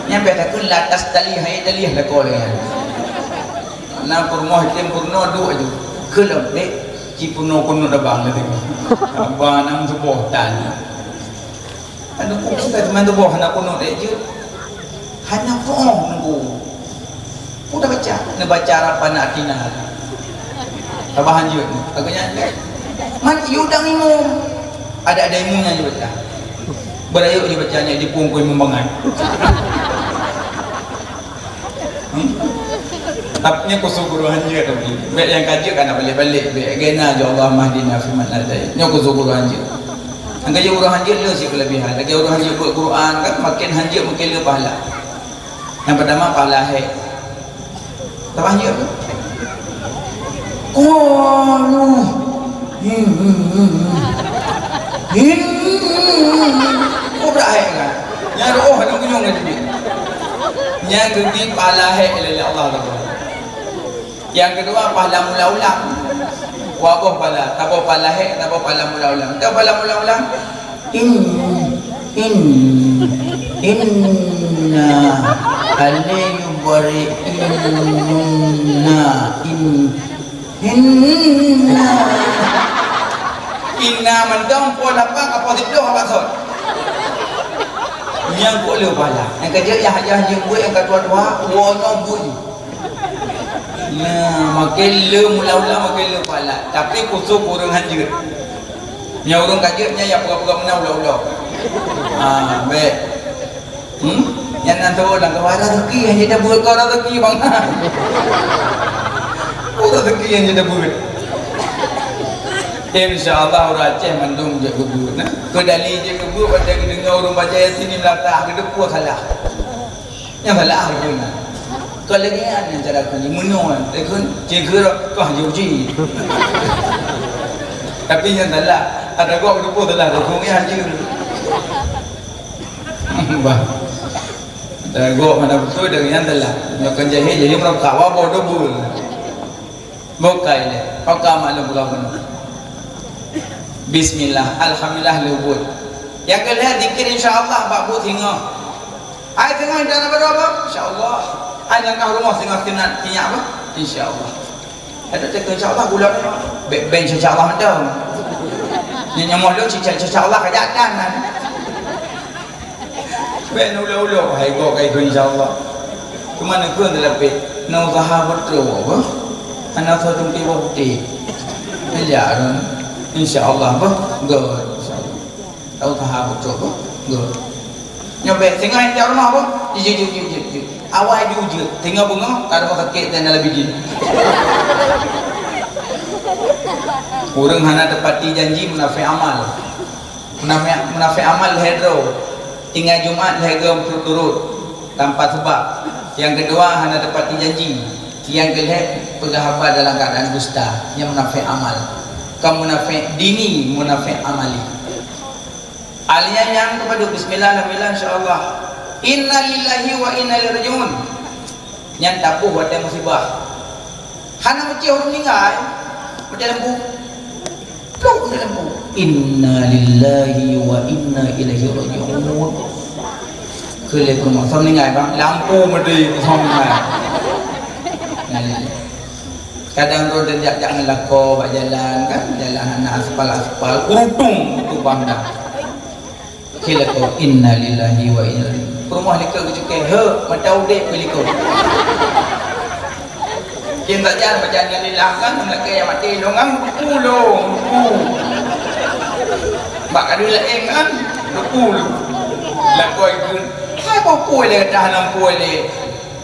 Nyan bèk takheun la tastali, hai taliah lakoe lé nyan. Na peurumoh item peurunoe duek aju. Keu lom, dek, ci peurunoe keunoe dabang lé. Abang nang suboh tan. Aduh, kok ka teuma tuboh hana kunut, eh, jeuet. Hana peuoh nunggu. Udah baca, neubaca Rabbana atina. Sabahan jeuet. Aku nyan. Man, yu dang imum. Ada-ada imum nyan jeuet baca. Beurayok jeuet baca nyan di pungkui mumbangan. Hmm? Tapi nyoe khusus guru hanjeuet tapi. Bèk nyang ka jeuet ka na balek-balek. Bèk gena ju Allah mahdina fiman hadait. Nyoe khusus guru hanjeuet. Nyang ka jeuet guru hanjeuet le cit keuleubehan. Lagèe guru hanjeuet beuet Quran kan makin hanjeuet makin le pahala. Nyang pertama pahala hek. Tambah hanjeuet apa? Qalu. Hmm, hmm, hmm, hmm. Hmm, hmm, hmm, hmm. Oh, beurat hek kan? Nyang roh hana gunyong lagi. Nyang geubi pahala hek lé Allah Taala. Nyang keudua, pahala mula ulang. Dua boh pahala, saboh pahala hek, saboh pahala mula ulang. Tahu pahala mula ulang? In, in, inna, alif bari inna, in, inna. Inna mantong po lapan, apa siplôh, apa sot. Nyang kok le pahala. Nyang ka jeuet yah, yah jeuet buet, nyang ka tuha-tuha, woe nyoe buet. Nah, makin le mula-mula makin le pahala. Tapi khusus ureueng hanjeuet. Nyang ureueng ka jeuet nyan nyang peugah-peugah meunan ulo-ulo. Ha, bèk. Hmm? Nyan nan tu lam kawah rezeki hana tabeuet kau rezeki bang. Oh, rezeki hana tabeuet. Insya Allah ureueng Aceh mandum jeuet keu buet nah. Keu dali jeuet keu buet, watèe geudeungoe ureueng baca Yasin di meunasah, geudeungoe salah. Nyang salah aku na. Kalau lagèe nyan nyang cara aku ni, meunoe, dia kan, cikgu dah, kah jauh ji. Tapi nyang salah, ada gok berubah salah, rukun ni haji. Bah. Ada gok mana betul, dari nyang salah. Nyang kan jahil, jadi mereka kawa bodoh bul. Bukai lé. Oka maklum buka bunoe. Bismillah, alhamdulillah leubuet. Nyang keu lhèe zikir insya Allah bak buet singoh. Hai singoh intat na baroe, Bang? Insya Allah. Hai langkah rumoh singoh sinat sinyak, Bang? Insya Allah. Ada cakap insya Allah bulan ni. Bèk ben insya Allah mantong. Nyang nyamoh lôn insya Allah kajak tan. Bèk neulo-ulo, hai gob ka ikôt insya Allah. Teuma neukheun teulapeh, na usaha beutôi, beuh. Hana soe tungkée bawang putéh. Neujak lôn, insya Allah, beuh. Göt, insya Allah. Na usaha beutôi, beuh. Göt. Nyoe bèk, singoh jak rumoh, beuh. Jeuet, jeuet, jeuet, jeuet, jeuet. Awai ju jeuet. Singoh beungoh, ka rumoh sakét dan dalam bidin. Ureueng hana teupati janji, munafék amal. Munafék, munafék amal lhèe droe, tinggai Jumat lhèe goe meuturut-turut tanpa seubab. Nyang keudua, hana teupati janji. Nyang keulhèe, peugah haba dalam keuadaan dusta, nyan munafék amal. Kon munafék dini, munafék amali. Alia nyang keupadub, bismillah, alhamdulillah, insya Allah. Inna lillahi wa inna ilaihi raji'un. Nyan taboh watèe musibah. Hana meucéh ureueng ninggai, meucéh lampu. Pluk meucéh lampu. Inna lillahi wa inna ilaihi raji'un. Keu lé peurumoh, soe ninggai, Bang? Lampu meucéh, soe ninggai. Nah, kadang droe jak-jak ngon lakoe bak jalan kan, jalan hana aspal-aspal, urutong tu banda. Kira kau, inna lillahi wa inna ilaihi. Peurumoh likot geucukée, he, mata udép pih likot. Kin sajan baca innalillah kan, meulakée nyang maté lôn kan, duku lôn, duku. Bak kadu laén kan, duku lôn. Lakoe geukheun, "Hai boh peue lé, dah lom peue lé."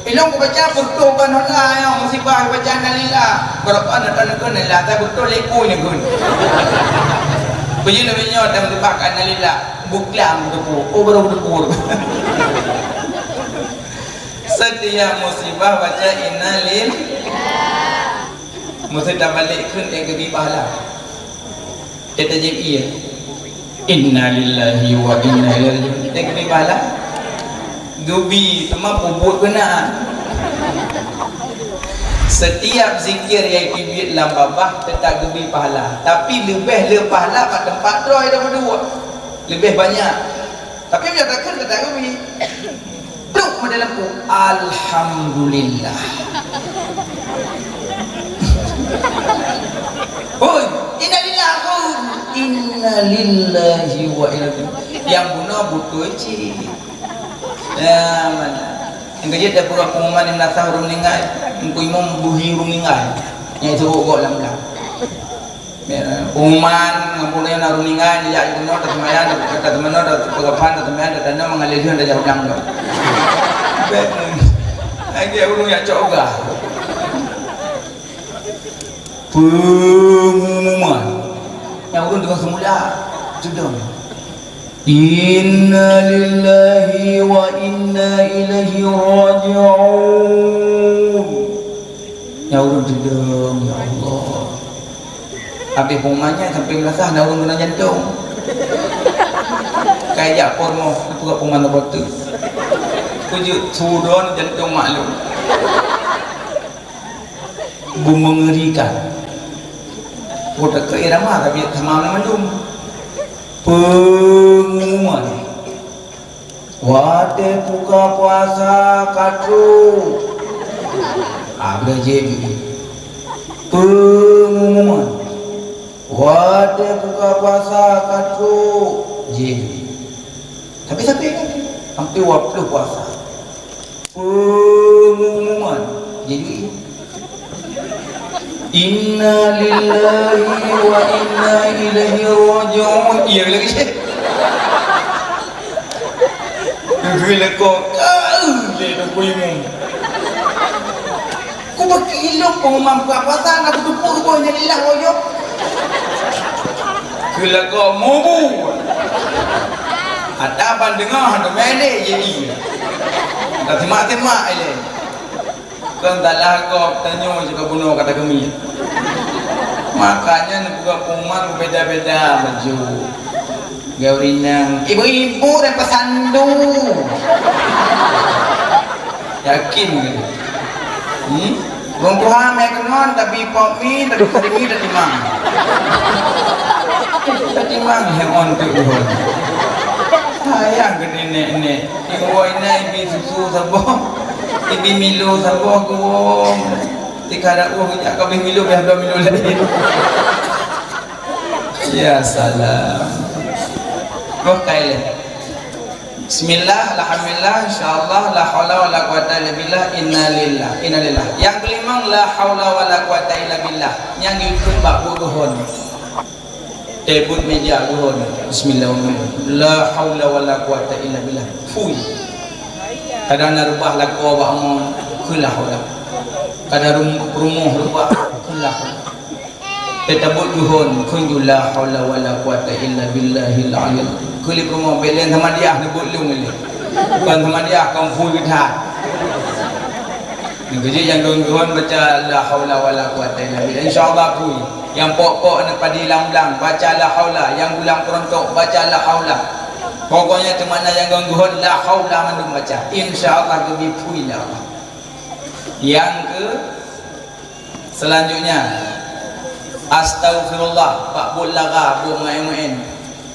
Ilôn kubaca beutôi ban hana nyang musibah baca innalillah. Barokon ata neukheun lillah, tapi beutôi lé peue neukheun. Peue lôn nyoe dan musibah ka innalillah. Buklang duku. Oh, baru duku. Setiap musibah baca innalil. Meusti tabalek kheun, eh, geubi pahala. Teutajib iya. Innalillahi wa inna ilaihi raji'un. Eh, geubi pahala. Geubi, teuma peubuet keunan. Setiap zikir nyang teubiet lam babah teutap geubi pahala. Tapi leubeh le pahala bak teumpat droe dah berdua. Leubeh banyak. Tapi bila takheun teutap geubi. Trok meudalam ku, "Alhamdulillah." Hoi, innalillah, hoi. Innalillahi wa inna ilaihi. Nyang bunoe beutôi cit. Ya, mana? Nyang keujeuet dah peugah pengumuman nyang meunasah ureueng meuninggai, Teungku Imum beuhi ureueng meuninggai. Nyang itu gok lam blang. Ya, pengumuman, ngon bunoe na ureueng meuninggai, dijak bunoe, taseumayang, taseumanoe, tapeugah phan, taseumayang, tatanoe, mangat lheueh-lheueh tajak udang tu. Bèk, lagèe ureueng jak cok gah. Pengumuman. Nyang ureueng teungoh seumula, seudong. Inna lillahi wa inna ilaihi raji'un. Ya Allah, ya Allah. Habéh pengumuman nyan sampai meulasah, na ureueng keunong jantong. Kajak porno, peugah pengumuman na bote. Kujeuet sudon jantong maklum. Beumengerikan. Kota keu irama tapi sama mandum. Pengumuman. Watèe buka puasa ka trok. Ah, beurajin. Pengumuman. Watèe buka puasa ka trok. Jih. Tapi-tapi, hampir dua puluh puasa. Pengumuman. Jadi, inna lillahi wa inna ilaihi raji'un. Iya lagi, Syekh. Geulakèe keu lé Teungku Imum. Ku beuki ilôn pengumuman buka puasa, na kuteupeu boh nyan ilah woyok. Geulakèe mubu. Ata ban deungoh, hana mele, jadi. Dah semak-semak ilé. Kon salah gob, tanyoe jih ka bunoe ka takeumiet. Makanya neupeugah pengumuman beubeda-beda baju. Geurinang, ibu-ibu dan pesandu. Yakin ke? Hmm? Ureueng tuha mè keunoe, tapi pok mi, tapi kari mi, tapi mang. Tapi mang, he, on tu, Tuhan. Sayang ke nenek-nenek. Iwoe inai ibi susu saboh, ibi Milo saboh geuwong. Tika dakwah geujak ka abéh Milo, abéh dua Milo laén. Ya salam. Boh kai lé. Bismillah, alhamdulillah, insyaallah, la haula wala quwata illa billah, innalillah, innalillah. Nyang keulimong, la haula wala quwata illa billah. Nyang geukheun bak buet geuhon. Teubuet meja geuhon. Bismillahirrahmanirrahim. La haula wala quwata illa billah. Phui. Kadang na reubah lakoe bak amon, kheun la haula. Kadang rum-, rumoh reubah, kheun la haula. Teubuet geuhon, kheun ju la haula wala quwata illa billahil aliyil. Kheun lé peurumoh, bèk lé sama diah neubuet lôn lé. Kon sama diah, kon phui that. Nyang keujeuet nyang lôn geuhon baca la haula wala quwata illa billah. Insyaallah phui. Nyang pok-pok aneuk padi lam blang baca la haula, nyang gulang peurontok baca la haula. Pokoknya teuma na nyang lôn geuhon la haula mandum baca. Insyaallah geubi phui la Allah. Nyang keu selanjutnya, astaghfirullah, bak buet lara, buet meu'én-meu'én.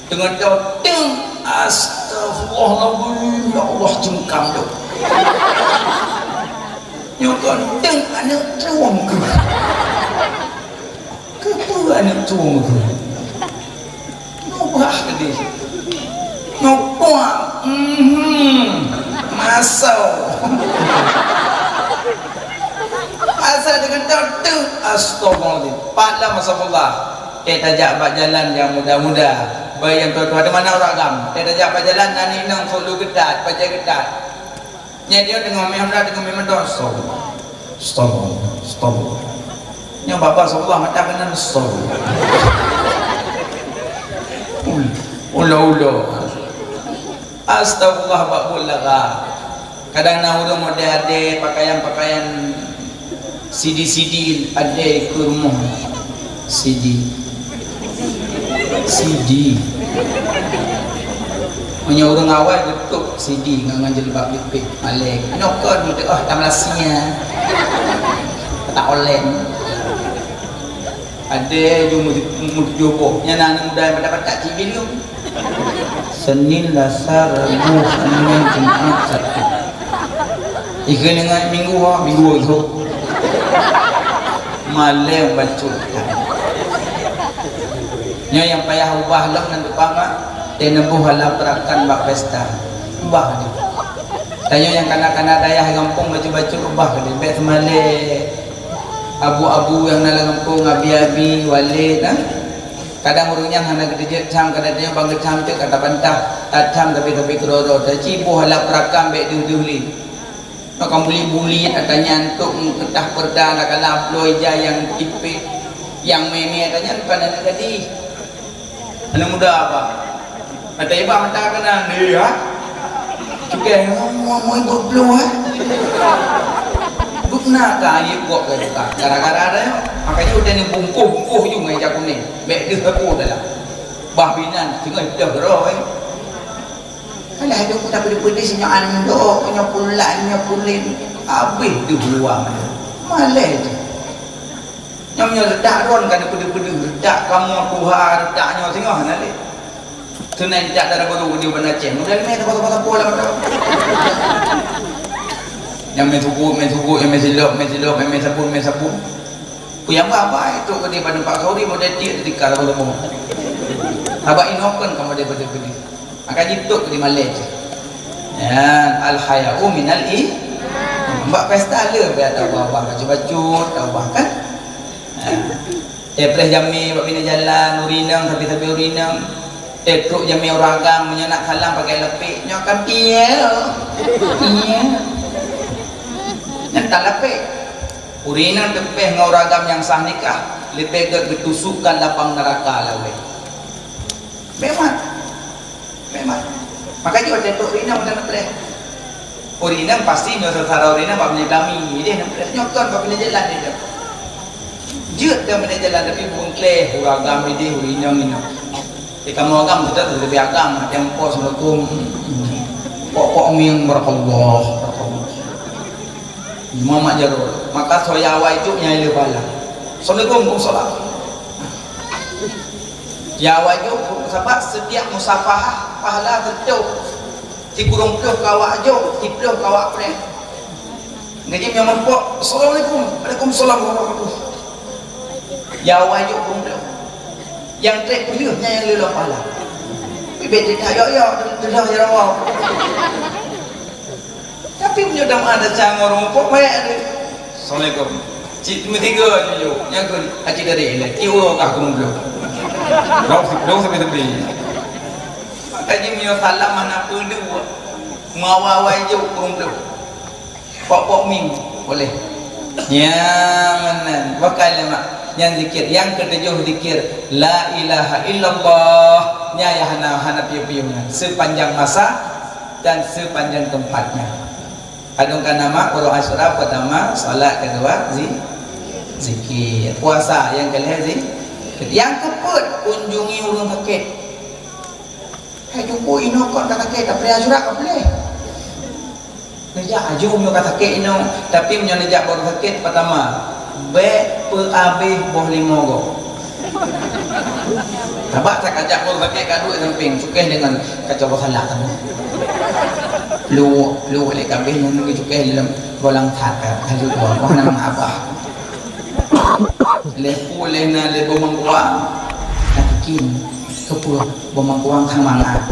Teungoh teuh, teuh, astagfirullahalazim, ya Allah, ceungkam dok. Nyoe kon teuh aneuk trueng keuh. Keupeue aneuk trueng keuh? Nyoe bah keudeh. Nyoe kuah. Mhm. Masuk. Teugeutôt teuh, astagfirullahaladzim. Pat lom, astagfirullah. Teuh tajak bak jalan nyang muda-muda. Bak nyang tuha-tuha, di mana ureueng agam? Teuh tajak bak jalan, na aneuk inong sôk lu geutat, pajak geutat. Nyan dia teungoh meuhamda, teungoh meuhamda, astagfirullah. Astagfirullah. Astagfirullah. Nyoe baba, astagfirullah, mata keunan, astagfirullah. Ul-, ulo-ulo. Astagfirullah bak buet lagak. Kadang na ureueng model adé pakaian-pakaian sidi-sidi adé keu rumoh. Sidi. Sidi. Meunyoe ureueng awai geutuek sidi ngon, ngon jilbab lipéh malèe. Nyoe kon meutuah tam lasia. Tak olen. Adé ju mu-, mu-, mujoboh. Nyan na aneuk muda nyang batat-batat cit bileueng. Senin, Lasa, Rabu, Kamis, Jumat, Sabtu. Ikheun ingat Minggu, ha, Minggu esok. Malèe bacut. Nyoe nyang payah ubah lom nan teupama, teuneubôh hala peurakan bak pesta. Ubah deh. Tanyoe nyang kana-kana dayah gampông bacut-bacut ubah deh. Bèk seumalèe abu-abu nyang na lam gampông, abi-abi, walét, nah. Kadang ureueng nyan hana geuteujeuet cam, kadang tanyoe ban geucam teuk ka tabantah, tacam tapi, tapi keudroe-droe, taci boh hala peurakan bèk deuh-deuh lé. Nyoe ka bulit-bulit ata nyan, tok meukeutah peurda, ata kala bloe ija nyang tipéh, nyang mè-mè ata nyan bukan aneuk gadih. Aneuk muda apa? Ata iba mata keunan, eh, ha? Cukai, ngomong-ngomong, goblok, ha? Guna ka ayeuek gok ka, gara-gara ada, makanya udah ni bungkuh-bungkuh ju ngon ija kuning. Bèk deuh aku dalam. Bah binan, teungoh deuh roh, eh. Alah, deuh pun tapi peudeh, nyoe andok, nyoe pulan, nyoe pulen. Habéh deuh luang. Malèe je. Nyoe meunyoe reudak droen ka neupeudeuh-peudeuh, reudak kamoe tuha, reudak nyoe singoh hana lé. Teunai jak dara barô di Banda Aceh. Model mè sapo-sapo lam ata. Nyang mè sugut, mè sugut, nyang mè silop, mè silop, nyang mè sabon, mè sabon. Ku nyang ba-ba itu ke di Banda Pak Sauri model tiek di tikar barô. Abak inoe kon kamoe daripada beli. Maka jituk di malèe. Ya, al-haya'u minal i-, bak pesta le, bèk ata ubah-ubah bacut-bacut, ata ubah kan. Ha. Teupreh jamé bak pinggir jalan, ureueng inong, sabe-sabe ureueng inong. Teutrok jamé ureueng agam, meunyoe nak salam pakai leupek, nyoe kan piye? Piye? Nyan tak leupek. Ureueng inong teupreh ngon ureueng agam nyang sah nikah, leubeh gèt geutusukkan lapang neuraka lawét. Memang. Memang. Maka jih watèe trok ureueng inong meunan neupreh. Ureueng inong pasti nyoe seusara ureueng inong bak meunyeulami, ideh neupreh. Nyoe kon bak pinggir jalan ideh. Jeuet ka pinggir jalan tapi beuengkleh, ureueng agam ideh, ureueng inong inong. Di kamoe agam, kita tu lebih agam, ada yang pos, assalamualaikum. Pok-pok mieng, barakallah, barakallah. Muhammad Jarur. Maka soe awai juk nyang ilée pahala. Assalamualaikum, waalaikumsalam. Ya awai juk, sabab setiap musafahah pahala teuntèe. Sikureueng ploh ka awak juk, siplôh ka awak preh. Ngaji nyang meumpok, "Assalamualaikum." "Waalaikumsalam warahmatullahi." Ya awai juk kureueng ploh. Nyang trép peuet nyang lhèe lom pahala. Bibit teuka yok-yok, teulah jaroe. Tapi meunyoe dam ada cangor mupok banyak ada. Assalamualaikum. Cit meusigo jujur. Nyang kun aci dari ilai. Ki uroe kah keumeubloe. Dong, dong sampai tepi. Maka ji meunyoe salam hana peue deuh. Meuawa-awa ijok keumeubloe. Pok-pok ming boleh. Nyang meunan. Wa kalimat. Nyang zikir. Nyang ketujuh zikir. La ilaha illallah. Nyang hana, hana piôh-piôh nyan. Sepanjang masa dan sepanjang tempatnya. Padum ka nama, ureueng Asyura pertama, salat kedua, zi-, zikir. Puasa nyang keulhèe, zi-, nyang keupeuet, kunjungi ureueng sakét. Hai jumpa inoe kon ka sakét, tapi Asyura ka puléh. Neujak aju meunyoe ka sakét inoe, tapi meunyoe neujak baru sakét, pertama, bèk peuabéh boh limo gob. Sabab sakajak pun pakai kadu samping, cukéh dengan kacau salah kamu. Lu, lu lé kabéh nunggu cukéh dalam bolang saka, kaju dua, wah nama abah. Lé pu, lé na, lé bomang kuah. Nakin, kepul, bomang kuah kang mana.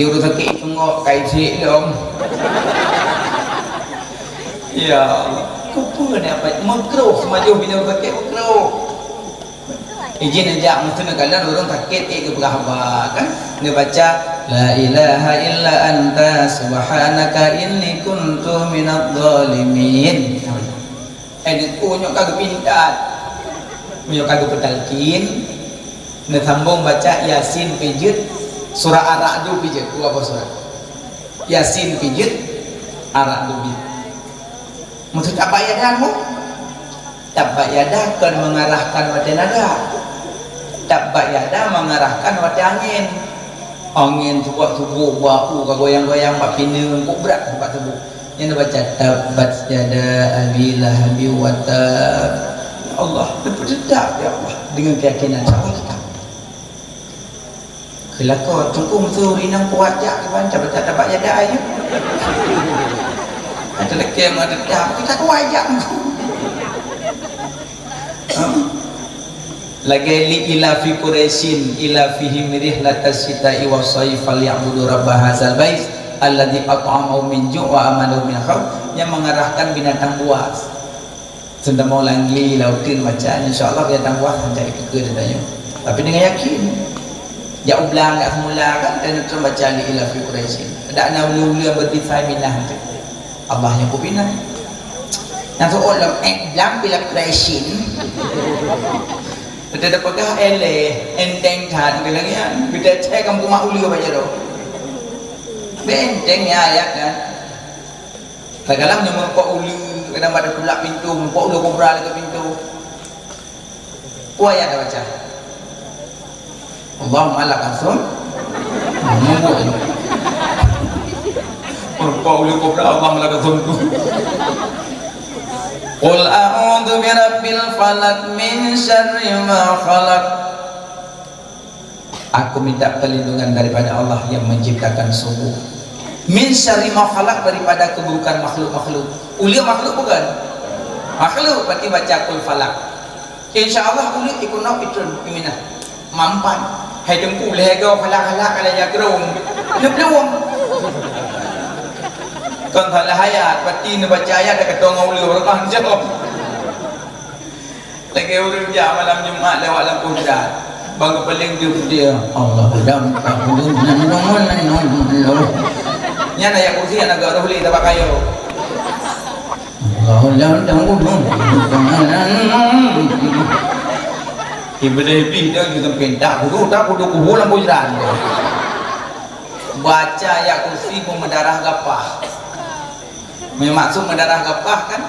Di urus sakit tunggu, kai cik dong. Ya Allah. Peue ni apa? Makruh, seumajoh binoe sakét makruh. Ijin jak meuteun kalon ureueng sakét, eh, geupeugah haba, kan? Neubaca, "La ilaha illa anta subhanaka inni kuntu minadh dhalimin." Eh, nyoe ka geupintat. Nyoe ka geupeutalkin. Neusambong baca Yasin pijeuet, surah Ar-Ra'du pijeuet, dua boh surah. Yasin pijeuet, Ar-Ra'du pijeuet. Maksud tabbat yada nyoe? Tabbat yada kon mengarahkan watèe nada. Tabbat yada mengarahkan watèe angén. Angén subat suboh, bak u ka goyang-goyang, bak pineung, kok brat subat suboh. Nyan baca, "Tabbat yada Abi Lahabi wa tab." Ya Allah, neupeuteutab, ya Allah, dengan keyakinan, insya Allah teutab. Keulakon, Teungku, meuseu ureueng inong kuat jak, kiban, tabbat, tabbat yada ayeuh. Ada lekeh, ada dah, kita kuat jak, Teungku. Ha? Lagèe li ila fi Quraisyin, ila fihim rihlatas syita'i was shaif, falyabudu rabb hadzal bait, alladzi at'amahum min ju' wa amanahum min khauf, yang mengarahkan binatang buas. Seudamong langgi lauteun macam, insya Allah binatang buas hanjeuet ikeue tanyoe. Tapi dengan yakin. Jak u blang, jak semula kan, dan terus baca li ila fi Quraisyin. Ada na ulu-ulu yang berdesain minah tu. Allah yang kubina. Nyang soal lam, eh, blang bila Quraisyin. Kita dah pegang eleh, enteng that, kita lagi kan. Kita cek kampung mak ulu apa je tu. Benteng ya, ya kan. Kadang-kadang nyoe meurumpok uleue, kadang bak tulak pintoe, meurumpok uleue kobra lagèe pintoe. Peue ayat dah baca? Allahumma lakasum. Meurumpok uleue kobra, Allahumma lakasum. Qul a'udzu birabbil falaq, min syarri ma khalaq. Aku minta perlindungan daripada Allah yang menciptakan subuh. Min syarri ma khalaq, daripada keburukan makhluk-makhluk. Uleue makhluk bukan? Makhluk, berarti baca Qul Falaq. Insya Allah uleue ikut nok itrun iminah. Mampan. Hai Teungku, lhèe goe falak-falak ka lhèe jakrong. Neuplueng. Kon salah ayat, berarti neubaca ayat dah keutong uleue, baru jawab. Lagèe ureueng jak malam Jumat lewat lampôh jalan. Bang keupeuleng tu dia, Allah dam tak ulun nan nongon nan nongon. Nyan ayat kursi nyang agak roh lé tabak kayu. Allah dam tak ulun. Iblih bih dah kita pinta kudu tak kudu kubu lampôh jalan. Baca ayat kursi pun mendarah gapah. Meumaksud mendarah gapah kan?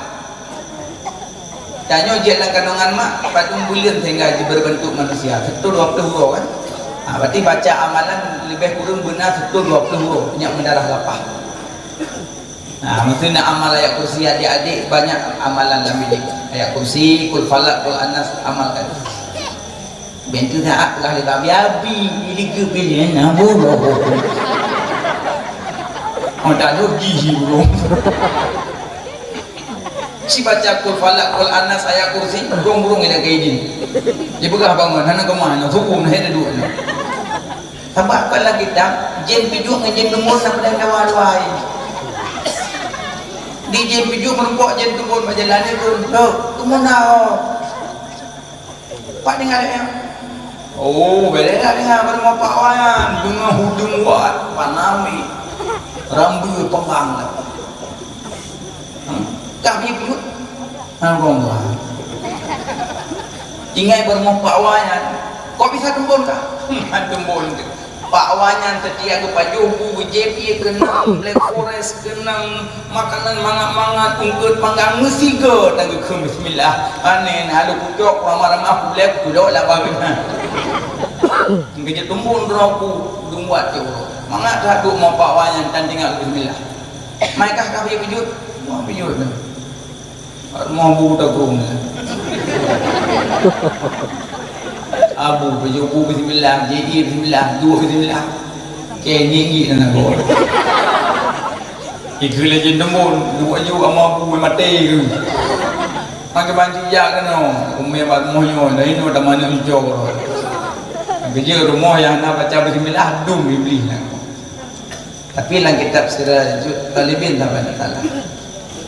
Tanyoe jeuet lam kandungan mak, padum buleuen sehingga jiberbentuk manusia. Seutu dua ploh uroe kan? Ha, berarti baca amalan lebih kurang beuna seutu dua ploh uroe nyak mendarah gapah. Ha, maksudnya amal ayat kursi adik-adik banyak amalan lam bilik. Ayat kursi, kul falak, kul anas, amalkan. Bentuk saat telah dibabi abi, digeubili na bulu. Oh, tak ada gigi burung. Si baca kul falak, kul anas, ayat kursi, burung-burung yang kayak ini. Dia pegang bangun, hana kemana, hukum, hana duduk. Sabab kalau kita, jin pijuk dengan jin dumun, nak pedang dawa dua hari. Di jin pijuk merumpok jin dumun, majalan itu, tuh, tumun dah. Pak dengar ya. Oh, beda dah dengar pada Pak Wayan. Dengar hudung wat, panami. Rambu pembang dah. Hmm? Kah bibut? Ha, gong gong. Ingat pada Pak Wayan. Kok bisa tembun kah? Hmm, tembun tu. Pak Wan nyan setiap geupajoh bu geujép ié keunong, Black Forest keunong, makanan mangat-mangat, ungkeut panggang meusigoe tan geukheun bismillah. Aneh, na lôn kucok ramah-ramah Black kudok laba keunan. Geujeuet tumbon droe ku, dum wat cok. Mangat that duek mo Pak Wan nyan tan tinggai bismillah. Mai kah ka beujeuet? Mo beujeuet. Rumoh bu tagrong. Abu, baju bu bismillah, jiji bismillah, dua bismillah. Kenging gik nan aku. Iku lagi nembun, dua ju ama bu mati ke. Makai banci jak kena, umai bak rumoh nyoe, dah ino dah mana hijau. Kerja rumoh yang nak baca bismillah, dum iblis nak. Tapi lam kitab Sirajul Talibin dah banyak salah.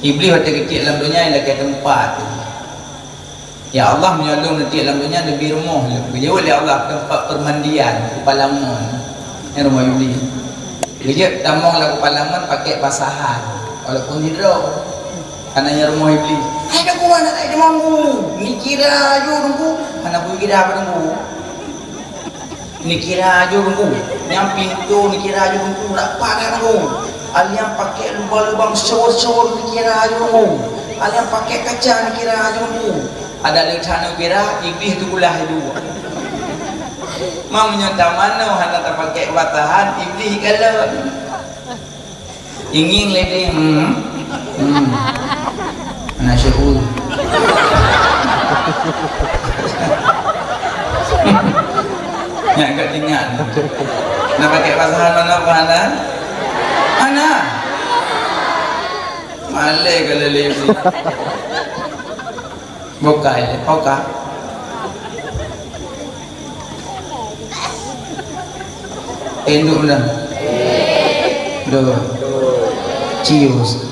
Iblih watèe geutiek lam donya, ilakèe teumpat. "Ya Allah, meunyoe lôn neutiek lam donya, neubi rumoh lôn." Geujaweueb lé Allah, "Teumpat peumandian, keupalangon." Nyan rumoh Iblih. Geujeuet tamong lam keupalangon pakèk basahan, walaupun sidroe. Ka na nyan rumoh Iblih. "Hai Teungku, hana tamong, Teungku. Neukira aju, Teungku." "Hana peue kira apa, Teungku?" "Neukira aju, Teungku. Nyang pintoe neukira aju, Teungku. Rapat that, Teungku. Alèh nyang pakèk lubang-lubang sor-sor neukira aju, Teungku. Alèh nyang pakèk kaca neukira aju, Teungku." Adak lheueh that neukira, Iblih teugulah aju. Ma meunyoe tamanoe hana tapakèk basahan, Iblih kalon. Ingieng lé deh, hmm. Hmm. Hana syukur. Nyak gak ingat. Na pakèk basahan manoe keu hana? Hana. Malèe ka lé lé. Bukai lé, bukai. Tunduk dah. Dua. Cius.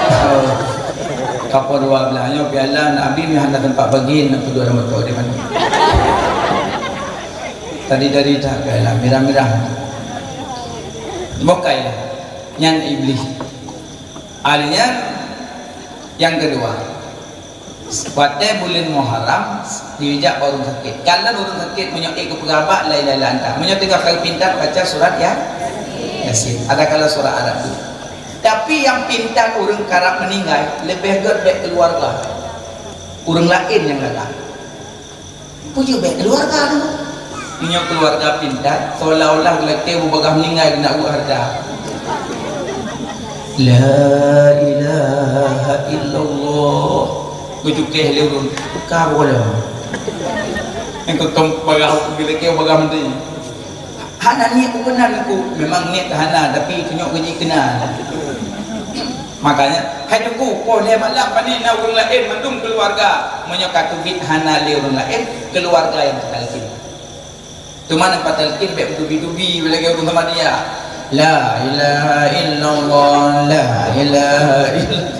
Oh. Kapal dua belah. Nyoe piala nak abi, meuhana teumpat bagi, nak kedua nama tu di mana? Tadi-tadi tak piala mirah-mirah. Bukai lah. Nyan Iblih. Akhirnya, yang kedua, watèe buleuen Muharram, geujak bak ureueng sakét. Kalon ureueng sakét, meunyoe ék geupeugah bak, la ilaha illa anta. Meunyoe teungoh ka geupintar, baca surat Ya-, Yasin. Ada kala surat Arab tu. Tapi nyang pintar ureueng karab meuninggai, leubeh gèt bèk keuluwarga. Ureueng laén nyang lagak. Peue jeuet bèk keuluwarga tu? Meunyoe keuluwarga pintar, seolah-olah geulakèe bubagaih meuninggai keuneuk ueh hareuta. La ilaha illallah. Geucukéh lé ureueng, ka bolong. Nyang keukom bagaih geulakèe bubagaih meuntri. Hana niet keunan ku, memang niet hana, tapi tunyok geuji keunan. Makanya, hai Teungku, poh lhèe malam pane na ureueng laén mandum keuluwarga. Meunyoe ka teubiet hana lé ureueng laén, keuluwarga nyang teutalkin. Teuma nyang teutalkin bèk meutubi-tubi lagèe ureueng Samadiyah. La ilaha illallah, la ilaha illallah.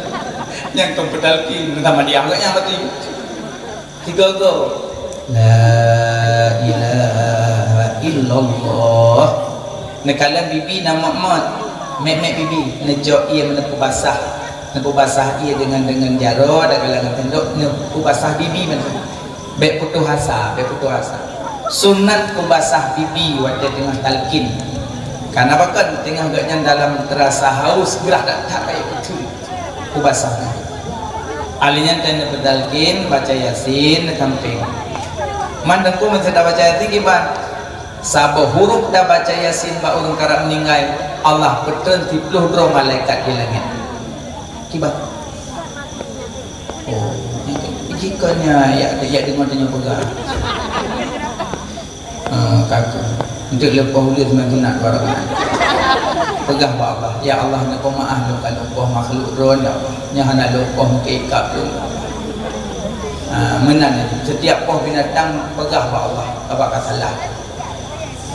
Nyang teutalkin Samadiyah geuh nyang berarti. Tiga go. La ilaha illallah. Neukalon bibi na mot-mot. Mèt-mèt bibi. Neujok ie meuneupeu basah. Neupeu basah ie deungon, deungon jaroe, dan kalon tendok, neupeu basah bibi meunan. Bèk putôh asa, bèk putôh asa. Sunat peubasah bibi watèe teungoh talkin. Kana pakon teungoh gobnyan dalam teurasa haus, grah that-that rayeuk beutôi. Peubasah bibi. Akhé nyan tan neupeutalkin, baca Yasin, neukampéng. Man Teungku meuseuti baca Yasin kiban. Saboh huruf tabaca Yasin bak ureueng karab meuninggai, Allah peutreun siplôh droe malaikat di langèt. Kiban. Oh, jikon nyan, ya, ya deungoe tanyoe peugah. Ah, ka kheueh. Enteuk leupah ulèe seunang sunat dua rakaat. Peugah bak Allah, "Ya Allah, neupeumaáh lôn ka lôn poh makhluk Droen, ya Allah. Nyang hana lôn poh meukeukab lôn, ya Allah." Ah, meunan, setiap poh binatang peugah bak Allah, ka bak ka salah.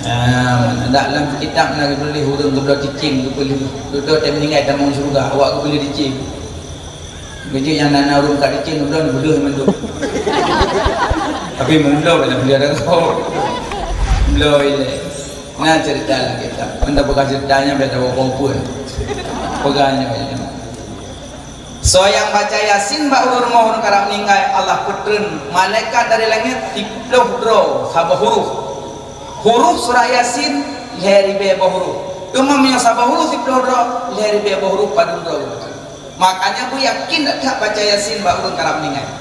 Ah, meunan. Dak lam kitab na geutuléh ureueng geubloe cicém, geupeulheueh. Dudoe teuh meuninggai tamong syeuruga, awak geupeulheueh cicém. Beujeuet nyang na, na ureueng ka cicém, geubloe, geubloe mandum. Tapi meubloe, bèk na peue dak kok. Bloe ilèe. Na ceurita lam kitab. Meunan peugah ceurita nyan, bèk tawoe kompon. Peugah nyoe. Soe nyang baca Yasin bak ureueng rumoh ureueng karab meuninggai, Allah peutreun malaikat dari langèt siplôh droe saboh huruf. Huruf surat Yasin lhèe ribèe boh huruf. Teuma meunyoe saboh huruf siplôh droe, lhèe ribèe boh huruf padum droe. Makanya beuyakin that-that baca Yasin bak ureueng karab meuninggai.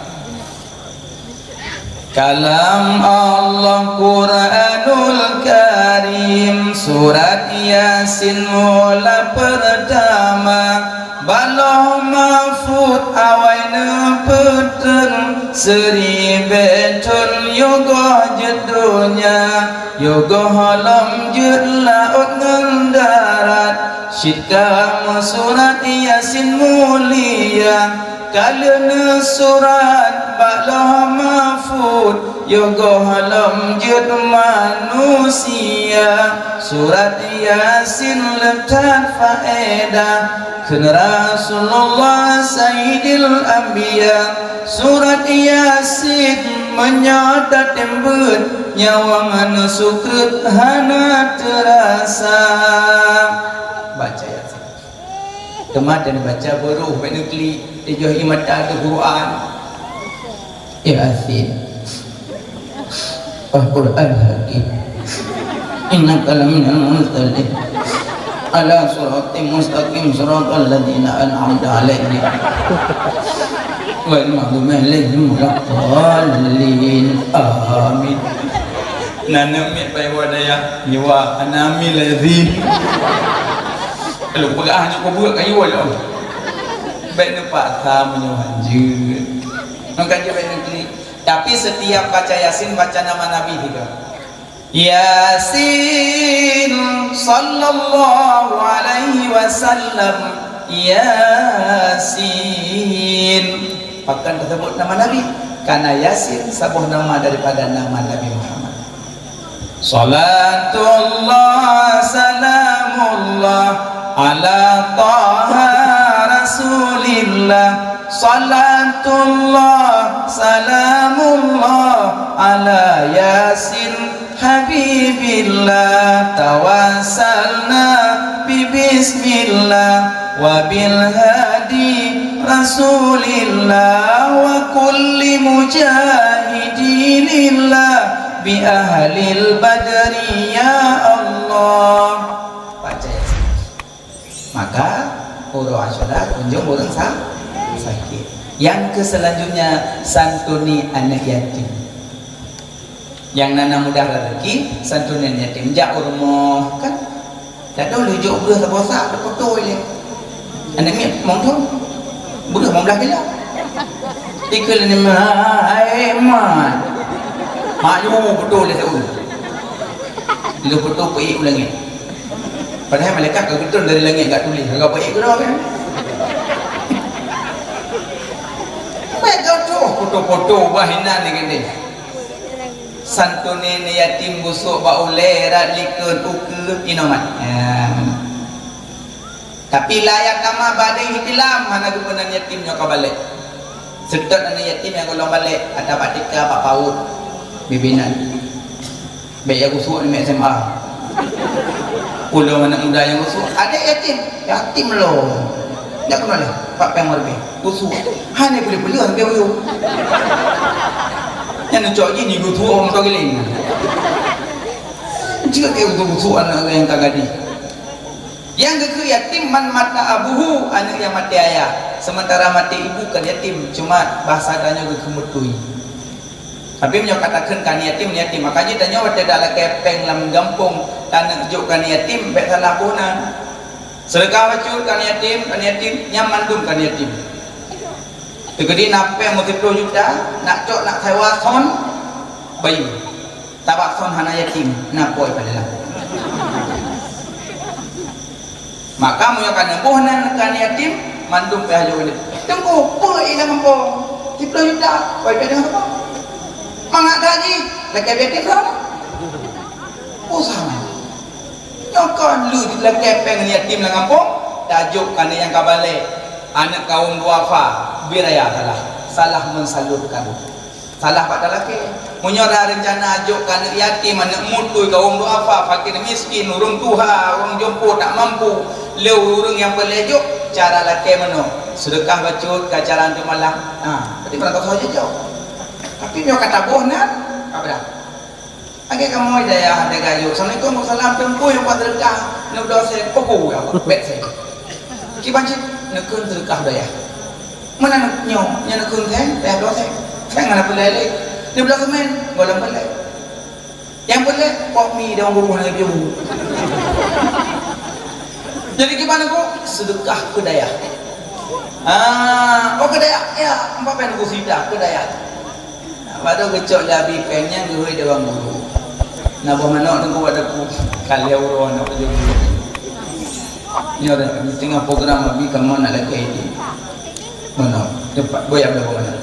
Kalam Allah Quranul Karim, surat Yasin mula pertama, bak Lauh Mahfuz awai neupeutrön, siribèe thon yôh goh jeuet donya, yôh goh lom jeuet laôt ngon darat, cit ka meusurat Yasin mulia. Ka lheueh neusurat bak Lauh Mahfuz, yoh gohlom jeuet manusia. Surat Yasin le that faedah, kheun Rasulullah Sayyidil Anbiya. Surat Yasin meunyoe tatem beuet, nyawöng neusukreut hana teurasa. Baca Yasin. Teuma dan baca baroh bak neuklik, teujoh ié mata teuh Quran. Yasin. Al-Quran Hakim. Innaka laminal mursalin. Ala siratim mustaqim, siratal ladzina an'amta 'alaihim. Ghairil maghdubi 'alaihim waladdallin. Amin. Na aneuk miet pai wa dayah, nyoe wa anami lazim. Kalau peugah hana kubuet kayu lom. Bèk neupaksa meunyoe hanjeuet. Maka jeuet bèk neuklik. Tapi setiap baca Yasin, baca nama Nabi juga. Yasin, sallallahu alaihi wasallam. Yasin. Pakon teusebut nama Nabi? Karena Yasin saboh nama daripada nama Nabi Muhammad. Salatullah, salamullah, ala Taha Rasulillah. Salatullah, salamullah, ala Yasin Habibillah. Tawassalna bi bismillah, wa bil hadi Rasulillah, wa kulli mujahidin lillah, bi ahlil badri ya Allah. Baca Yasin. Maka uroe Asyura kunjung ureueng sa-, sakit. Yang ke selanjutnya, santuni aneuk yatim. Nyang na, na mudah rezeki, santuni aneuk yatim. Jak u rumoh, kan? Kadang lheuh jok breueh saboh sak, teupeutôi lé. Aneuk miet mong thon, breueh limong blaih kilo. Ikheun lé nyan, "Hai mak." Mak ju beutôi lé taun. Lheuh beutôi peuék u langét. Padahai malaikat ka geutron dari langét, ka tuléh, ka peuék keudroe kan. Bèk geutuh foto-foto bah inan ni geude. Santuni aneuk yatim busôk bak ulèe, rot likot, ukeue, inoe mat. Ya. Tapi la yatama ba'da ihtilam, hana geupeunan yatim nyoe ka balek. Seutôt aneuk yatim nyang gohlom balek, ata bak T K, bak PAUD, bimbingan. Bèk ya gusuk aneuk S M A. Ulôn aneuk muda nyang gusuk, adék yatim, yatim lom. Jak keunoe lé, pat péng meureubi. Gusuk. Hana peuleueh-peuleueh sampoe uyueng. Nyan neucok jih ni gusuk orang moto giling. Jeuet keu gusuk aneuk nyang ka gadih. Nyang geukheun yatim man mata abuhu, aneuk nyang maté ayah. Sementara maté ibu kan yatim, cuma bahasa tanyoe geukheun beutôi. Tapi meunyoe ka takheun keu yatim, yatim, maka jih tanyoe watèe talakèe péng lam gampông, taneuk jok keu yatim, bèk salah boh nan. Seudeukah bacut keu yatim, keu yatim, nyan mandum keu yatim. Teukeudi na péng meusiploh juta, nak cok, nak sewa son bayeue. Sabab son hana yatim, na po ipadelah. Maka meunyoe ka neuboh nan keu yatim, mandum payah jok lé. Teungku, peue ié lam gampông? Siploh juta, wai payah deungoe gampông. Mangat that jih, lakèe yatim droe. Usah man. Nyoe kon lheueh lakèe péng yatim lam gampông, tajok keu nyang ka balek, aneuk kaum duafa, bri raya salah, salah mensalurkan. Salah bak talakèe. Meunyoe na reuncana jok keu aneuk yatim, aneuk mutôi, kaum duafa, fakir miskin, ureueng tuha, ureueng jompo tak mampu, lé ureueng nyang peureulèe jok, cara lakèe meunoe. Seudeukah bacut, ka cara antom malam. Ha, berarti meunan ka soe jijok. Tapi meunyoe ka taboh nan, ka beudah. Lagèe kamoe dayah, dayah gayôh. Assalamualaikum, waalaikumsalam. Teungku nyang buet seudeukah, neuk dua sép. Peue ya Allah, bèk sép. Kiban cit, neukheun seudeukah dayah. Meunan nyoe, nyoe neukheun sép, dayah dua sép. Sép hana peureulèe lé. Neubloe seumén, gohlom peureulèe. Nyang peureulèe, pok mi dan guru hana geuyue. Jadi kiban neukheun, seudeukah keu dayah. Ah, oh keu dayah, ya, empat pèng neukheun seudeukah keu dayah. Padahai geucok lé Abi péng nyan geuhôi dewan guru. Na boh manok teungku bak dapu, ka lhèe uroe na peujeuet guru. Nyoe dah, di teungoh program Abi kamoe nak lakèe idin. Manok. Teumpat boya meunan.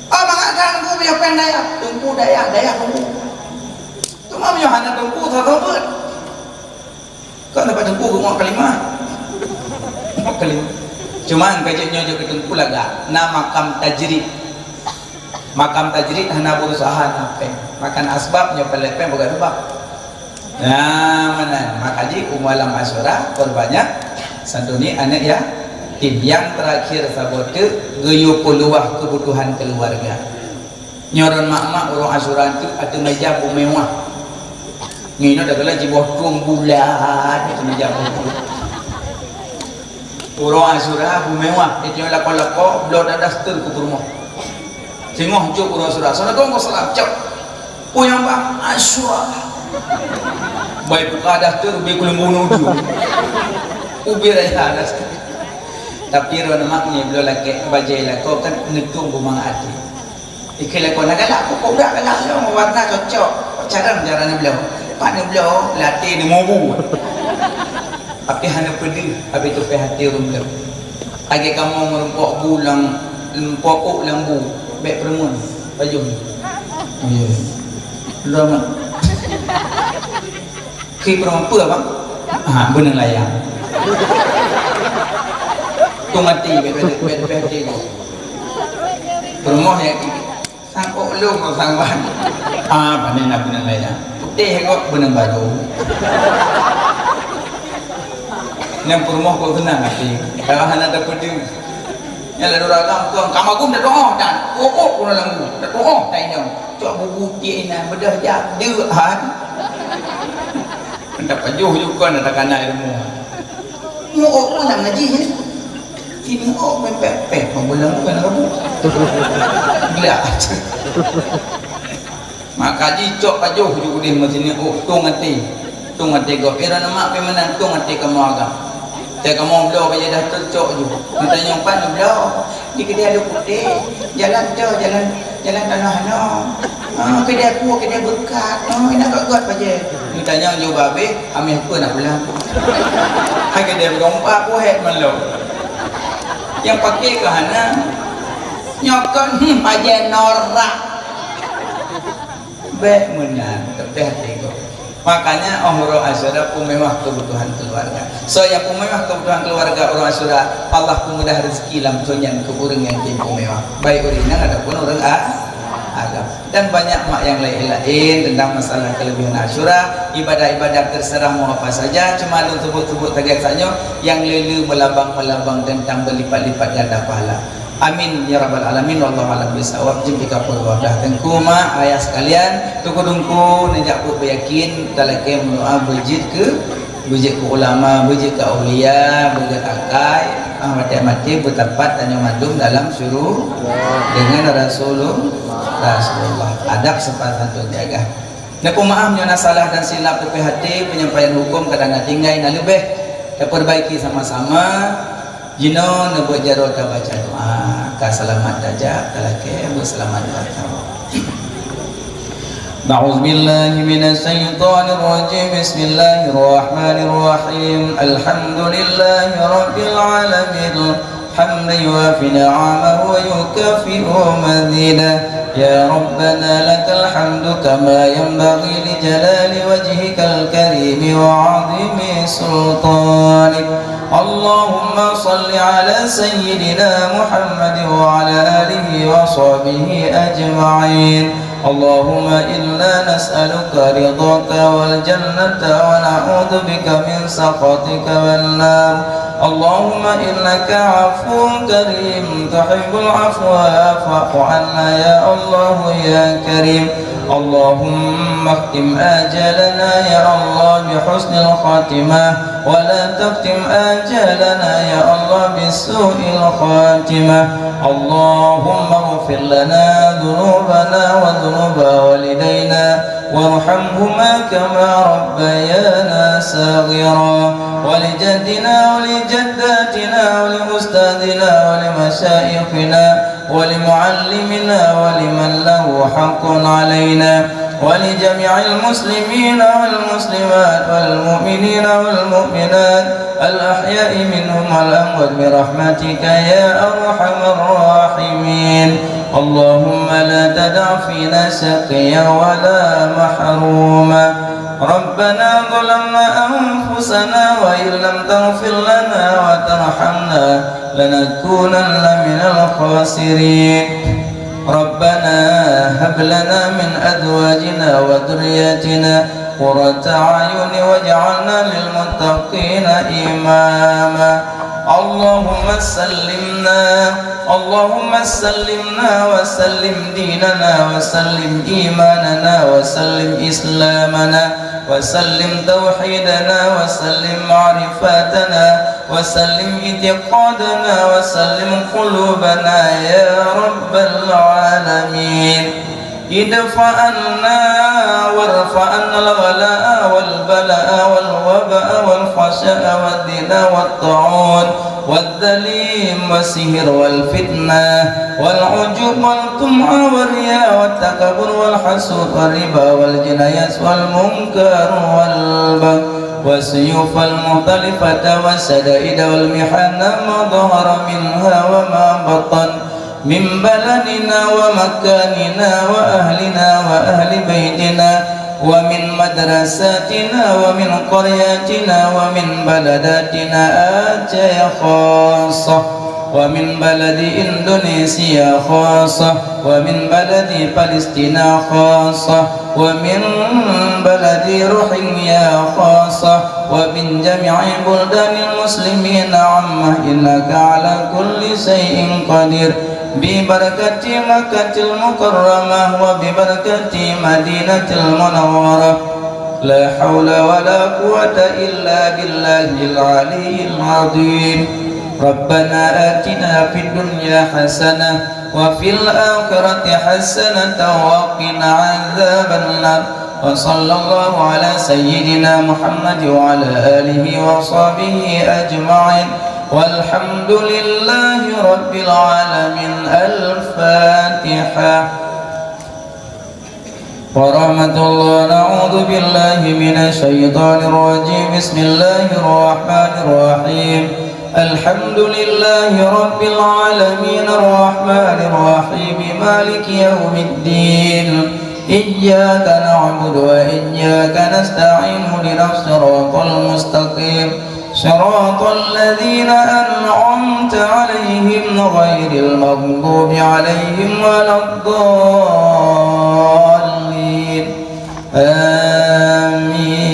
Ah, mangat ka teungku meunyoe péng dayah, teungku dayah, dayah teungku. Teuma meunyoe hana teungku, soe-soe beuet. Kon dapat teungku keu ngon kalimah. Ngon kalimah. Cuman ka jeuet nyoe jeuet keu teungku lagak, na makam tajrid. Makam tajrid hana berusaha na péng. Makan asbab nyoe paleng péng bukan sebab. Nah, meunan. Maka jih u malam Asyura, perbanyak santuni aneuk yatim. Nyang terakhir saboh teuk, geuyue peuluwah keubutuhan keuluwarga. Nyoe droen mak-mak uroe Asyura teuk ateueh meja beumewah. Ngieng nyoe takalon jiboh trueng bulat ateueh meja beumewah. Uroe Asyura beumewah, nyoe lakoe-lakoe bloe dadah daster keu peurumoh. Singoh jok uroe Asyura, "Assalamualaikum." "Waalaikumsalam." Cok. Peue nyang ba? Asyura. Bai buka daster ubé keuleumbu nudu. Ubé raya daster. Tapi droen mak ngieng bloe lakèe bajèe lakoe kan neutueng beumangat até. Ikheun lakoe na galak, pokok brat galak lom, warna cocok. Carông cara neubloe. Pat neubloe, latèe neumubu. Tapi hana peudeuh, habéh tupéh até ureueng bloe. Lagèe kamoe meurumpok bu lam, meurumpok ôk lam bu, bèk peurumoh, pajoh. Oh, iya. Lom. Khi peurumoh peue, Bang? Ha, beuneueng layang. Tueng até, bèk, bèk, bèk, bèk até tu. Peurumoh nyang sangkok lôn ngon sangwan. Ah, pandai na beuneueng layang. Putéh kok beuneueng baro. Nyang peurumoh kok seunang até. Kalau hana tapeudeuh. Nyan laju ragam kong, ka magum dak tu'oh dan, oh, oh, kurang lambu, dak tu'oh, tai nyong. Cok bubu tiek inan, beudoh jak, deuek han. Dak pajoh ju kon, dak kana ilmu. Mu'ok pun nak ngaji, ya. Si mu'ok pempek-pek, pembulan bukan lambu. Gila. Maka jicok pajoh ju udeh meusini, oh, tueng até. Tueng até gob. Ira nama pih meunan tueng até kamoe agam. Teuh kamoe bloe bajèe dah teucok ju. Neutanyong pat neubloe. Di keudè Lhokseumawe. Jalan tu, jalan, jalan Tanoh Hanoe. Ah, keudè ku, keudè beukat. Oh, inan gèt-gèt bajèe. Neutanyong ju babeh, ameh peue na pulang. Hai keudè beurompa ku hèk malom. Nyang paké keu hana. Nyoe kon, hmm, bajèe norak. Bèk meunan, leubeh até gob. Makanya, oh, uroe Asyura peumewah keubutuhan keuluwarga. Soe nyang peumewah keubutuhan keuluwarga uroe Asyura, Allah peumudah rezeki lam thôn nyan keu ureueng nyang tem peumewah. Baik ureueng inong ataupun ureueng a-, agam. Dan banyak mak nyang laén-laén tentang masalah kelebihan Asyura, ibadah-ibadah terserah mau apa saja, cuma lôn sebut-sebut sagai saat nyoe nyang le-le meulabang-meulabang tentang berlipat-lipat ganda pahala. Amin ya rabbal alamin. Wallahu a'lam bissawab. Jeuet pih ka peue wadah teungku mak ayah sekalian, teungku-teungku neujak buet beuyakin, talakèe meudoa beujeuet keu, beujeuet keu ulama, beujeuet keu aulia, beujeuet akai, ah, maté-maté beuteumpat tanyoe mandum dalam syuru-, dengan Rasulul-, Rasulullah. Adab sopan santun jaga. Neupeumaáh meunyoe na salah dan silap, leubeh até, penyampaian huköm kadang na tinggai na leubeh, tapeurbaiki sama-sama. Jinoe neubuet jaroe tabaca doa, ka seulamat tajak, talakèe beuseulamat tajak. أعوذ بالله من الشيطان الرجيم. بسم الله الرحمن الرحيم. الحمد لله رب العالمين. حمدا يوافي نعمه ويكافئ مزيده. يا ربنا لك الحمد كما ينبغي لجلال وجهك الكريم وعظيم سلطانك. اللهم صل على سيدنا محمد وعلى آله وصحبه أجمعين. اللهم إنا نسألك رضاك والجنة ونعوذ بك من سخطك والنار. اللهم إنك عفو كريم تحب العفو فاعف عنا يا الله يا كريم. اللهم اختم آجالنا يا الله بحسن الخاتمة، ولا تختم آجالنا يا الله بسوء الخاتمة. اللهم اغفر لنا ذنوبنا وذنوب والدينا وارحمهما كما ربيانا صغيرا، ولجدنا ولجداتنا ولأستاذنا ولمشايخنا ولمعلمنا ولمن له حق علينا ولجميع المسلمين والمسلمات والمؤمنين والمؤمنات الأحياء منهم والأموات برحمتك يا أرحم الراحمين. اللهم لا تدع فينا شقيا ولا محروما. ربنا ظلمنا أنفسنا وإن لم تغفر لنا وترحمنا لنكونن من الخاسرين. ربنا هب لنا من أزواجنا وذرياتنا قرة أعين واجعلنا للمتقين إماما. اللهم سلمنا، اللهم سلمنا وسلم ديننا وسلم إيماننا وسلم إسلامنا وسلم توحيدنا وسلم معرفتنا وسلم اعتقادنا وسلم قلوبنا يا رب العالمين. ادفع عنا وارفع عنا الغلاء والبلاء والوباء والفحشاء والزنا والطاعون والظلم والسحر والفتنة والعجب والطمع والرياء والتكبر والحسد والربا والجنايات والمنكر والبغي والسيوف المختلفة والشدائد والمحن ما ظهر منها وما بطن من بلدنا ومكاننا وأهلنا وأهل بيتنا ومن مدرستنا ومن قريتنا ومن بلداتنا آتيا خاصة ومن بلد إندونيسيا خاصة ومن بلد فلسطين خاصة ومن بلد روهينجا خاصة ومن جميع بلدان المسلمين عامة إنك على كل شيء قدير. ببركة مكة المكرمة وببركة مدينة المنورة. لا حول ولا قوة إلا بالله العلي العظيم. ربنا آتنا في الدنيا حسنة وفي الآخرة حسنة وقنا عذاب النار. وصلى الله على سيدنا محمد وعلى آله وصحبه أجمعين. والحمد لله رب العالمين. الفاتحة. ورحمة الله. نعوذ بالله من الشيطان الرجيم. بسم الله الرحمن الرحيم. الحمد لله رب العالمين. الرحمن الرحيم. مالك يوم الدين. إياك نعبد وإياك نستعين. اهدنا الصراط المستقيم. صراط الذين أنعمت عليهم غير المغضوب عليهم ولا الضالين. آمين.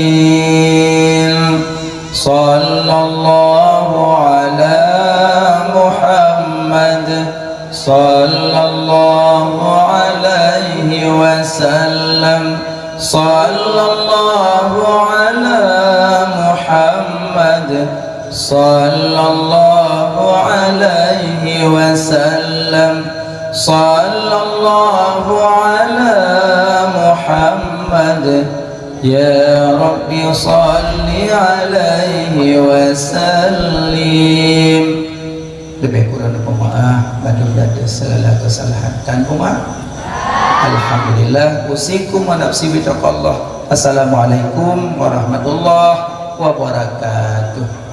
صلى الله على محمد. صلى الله عليه وسلم. صلى الله على محمد. صلى الله عليه وسلم. صلى الله على محمد. يا رب صل عليه وسلم. Leubeh kurang peumaáh, bandum dan segala kesalahan. Tan umat. Alhamdulillah. Usikum wa nafsi bitaqwallah. Assalamualaikum warahmatullahi wabarakatuh.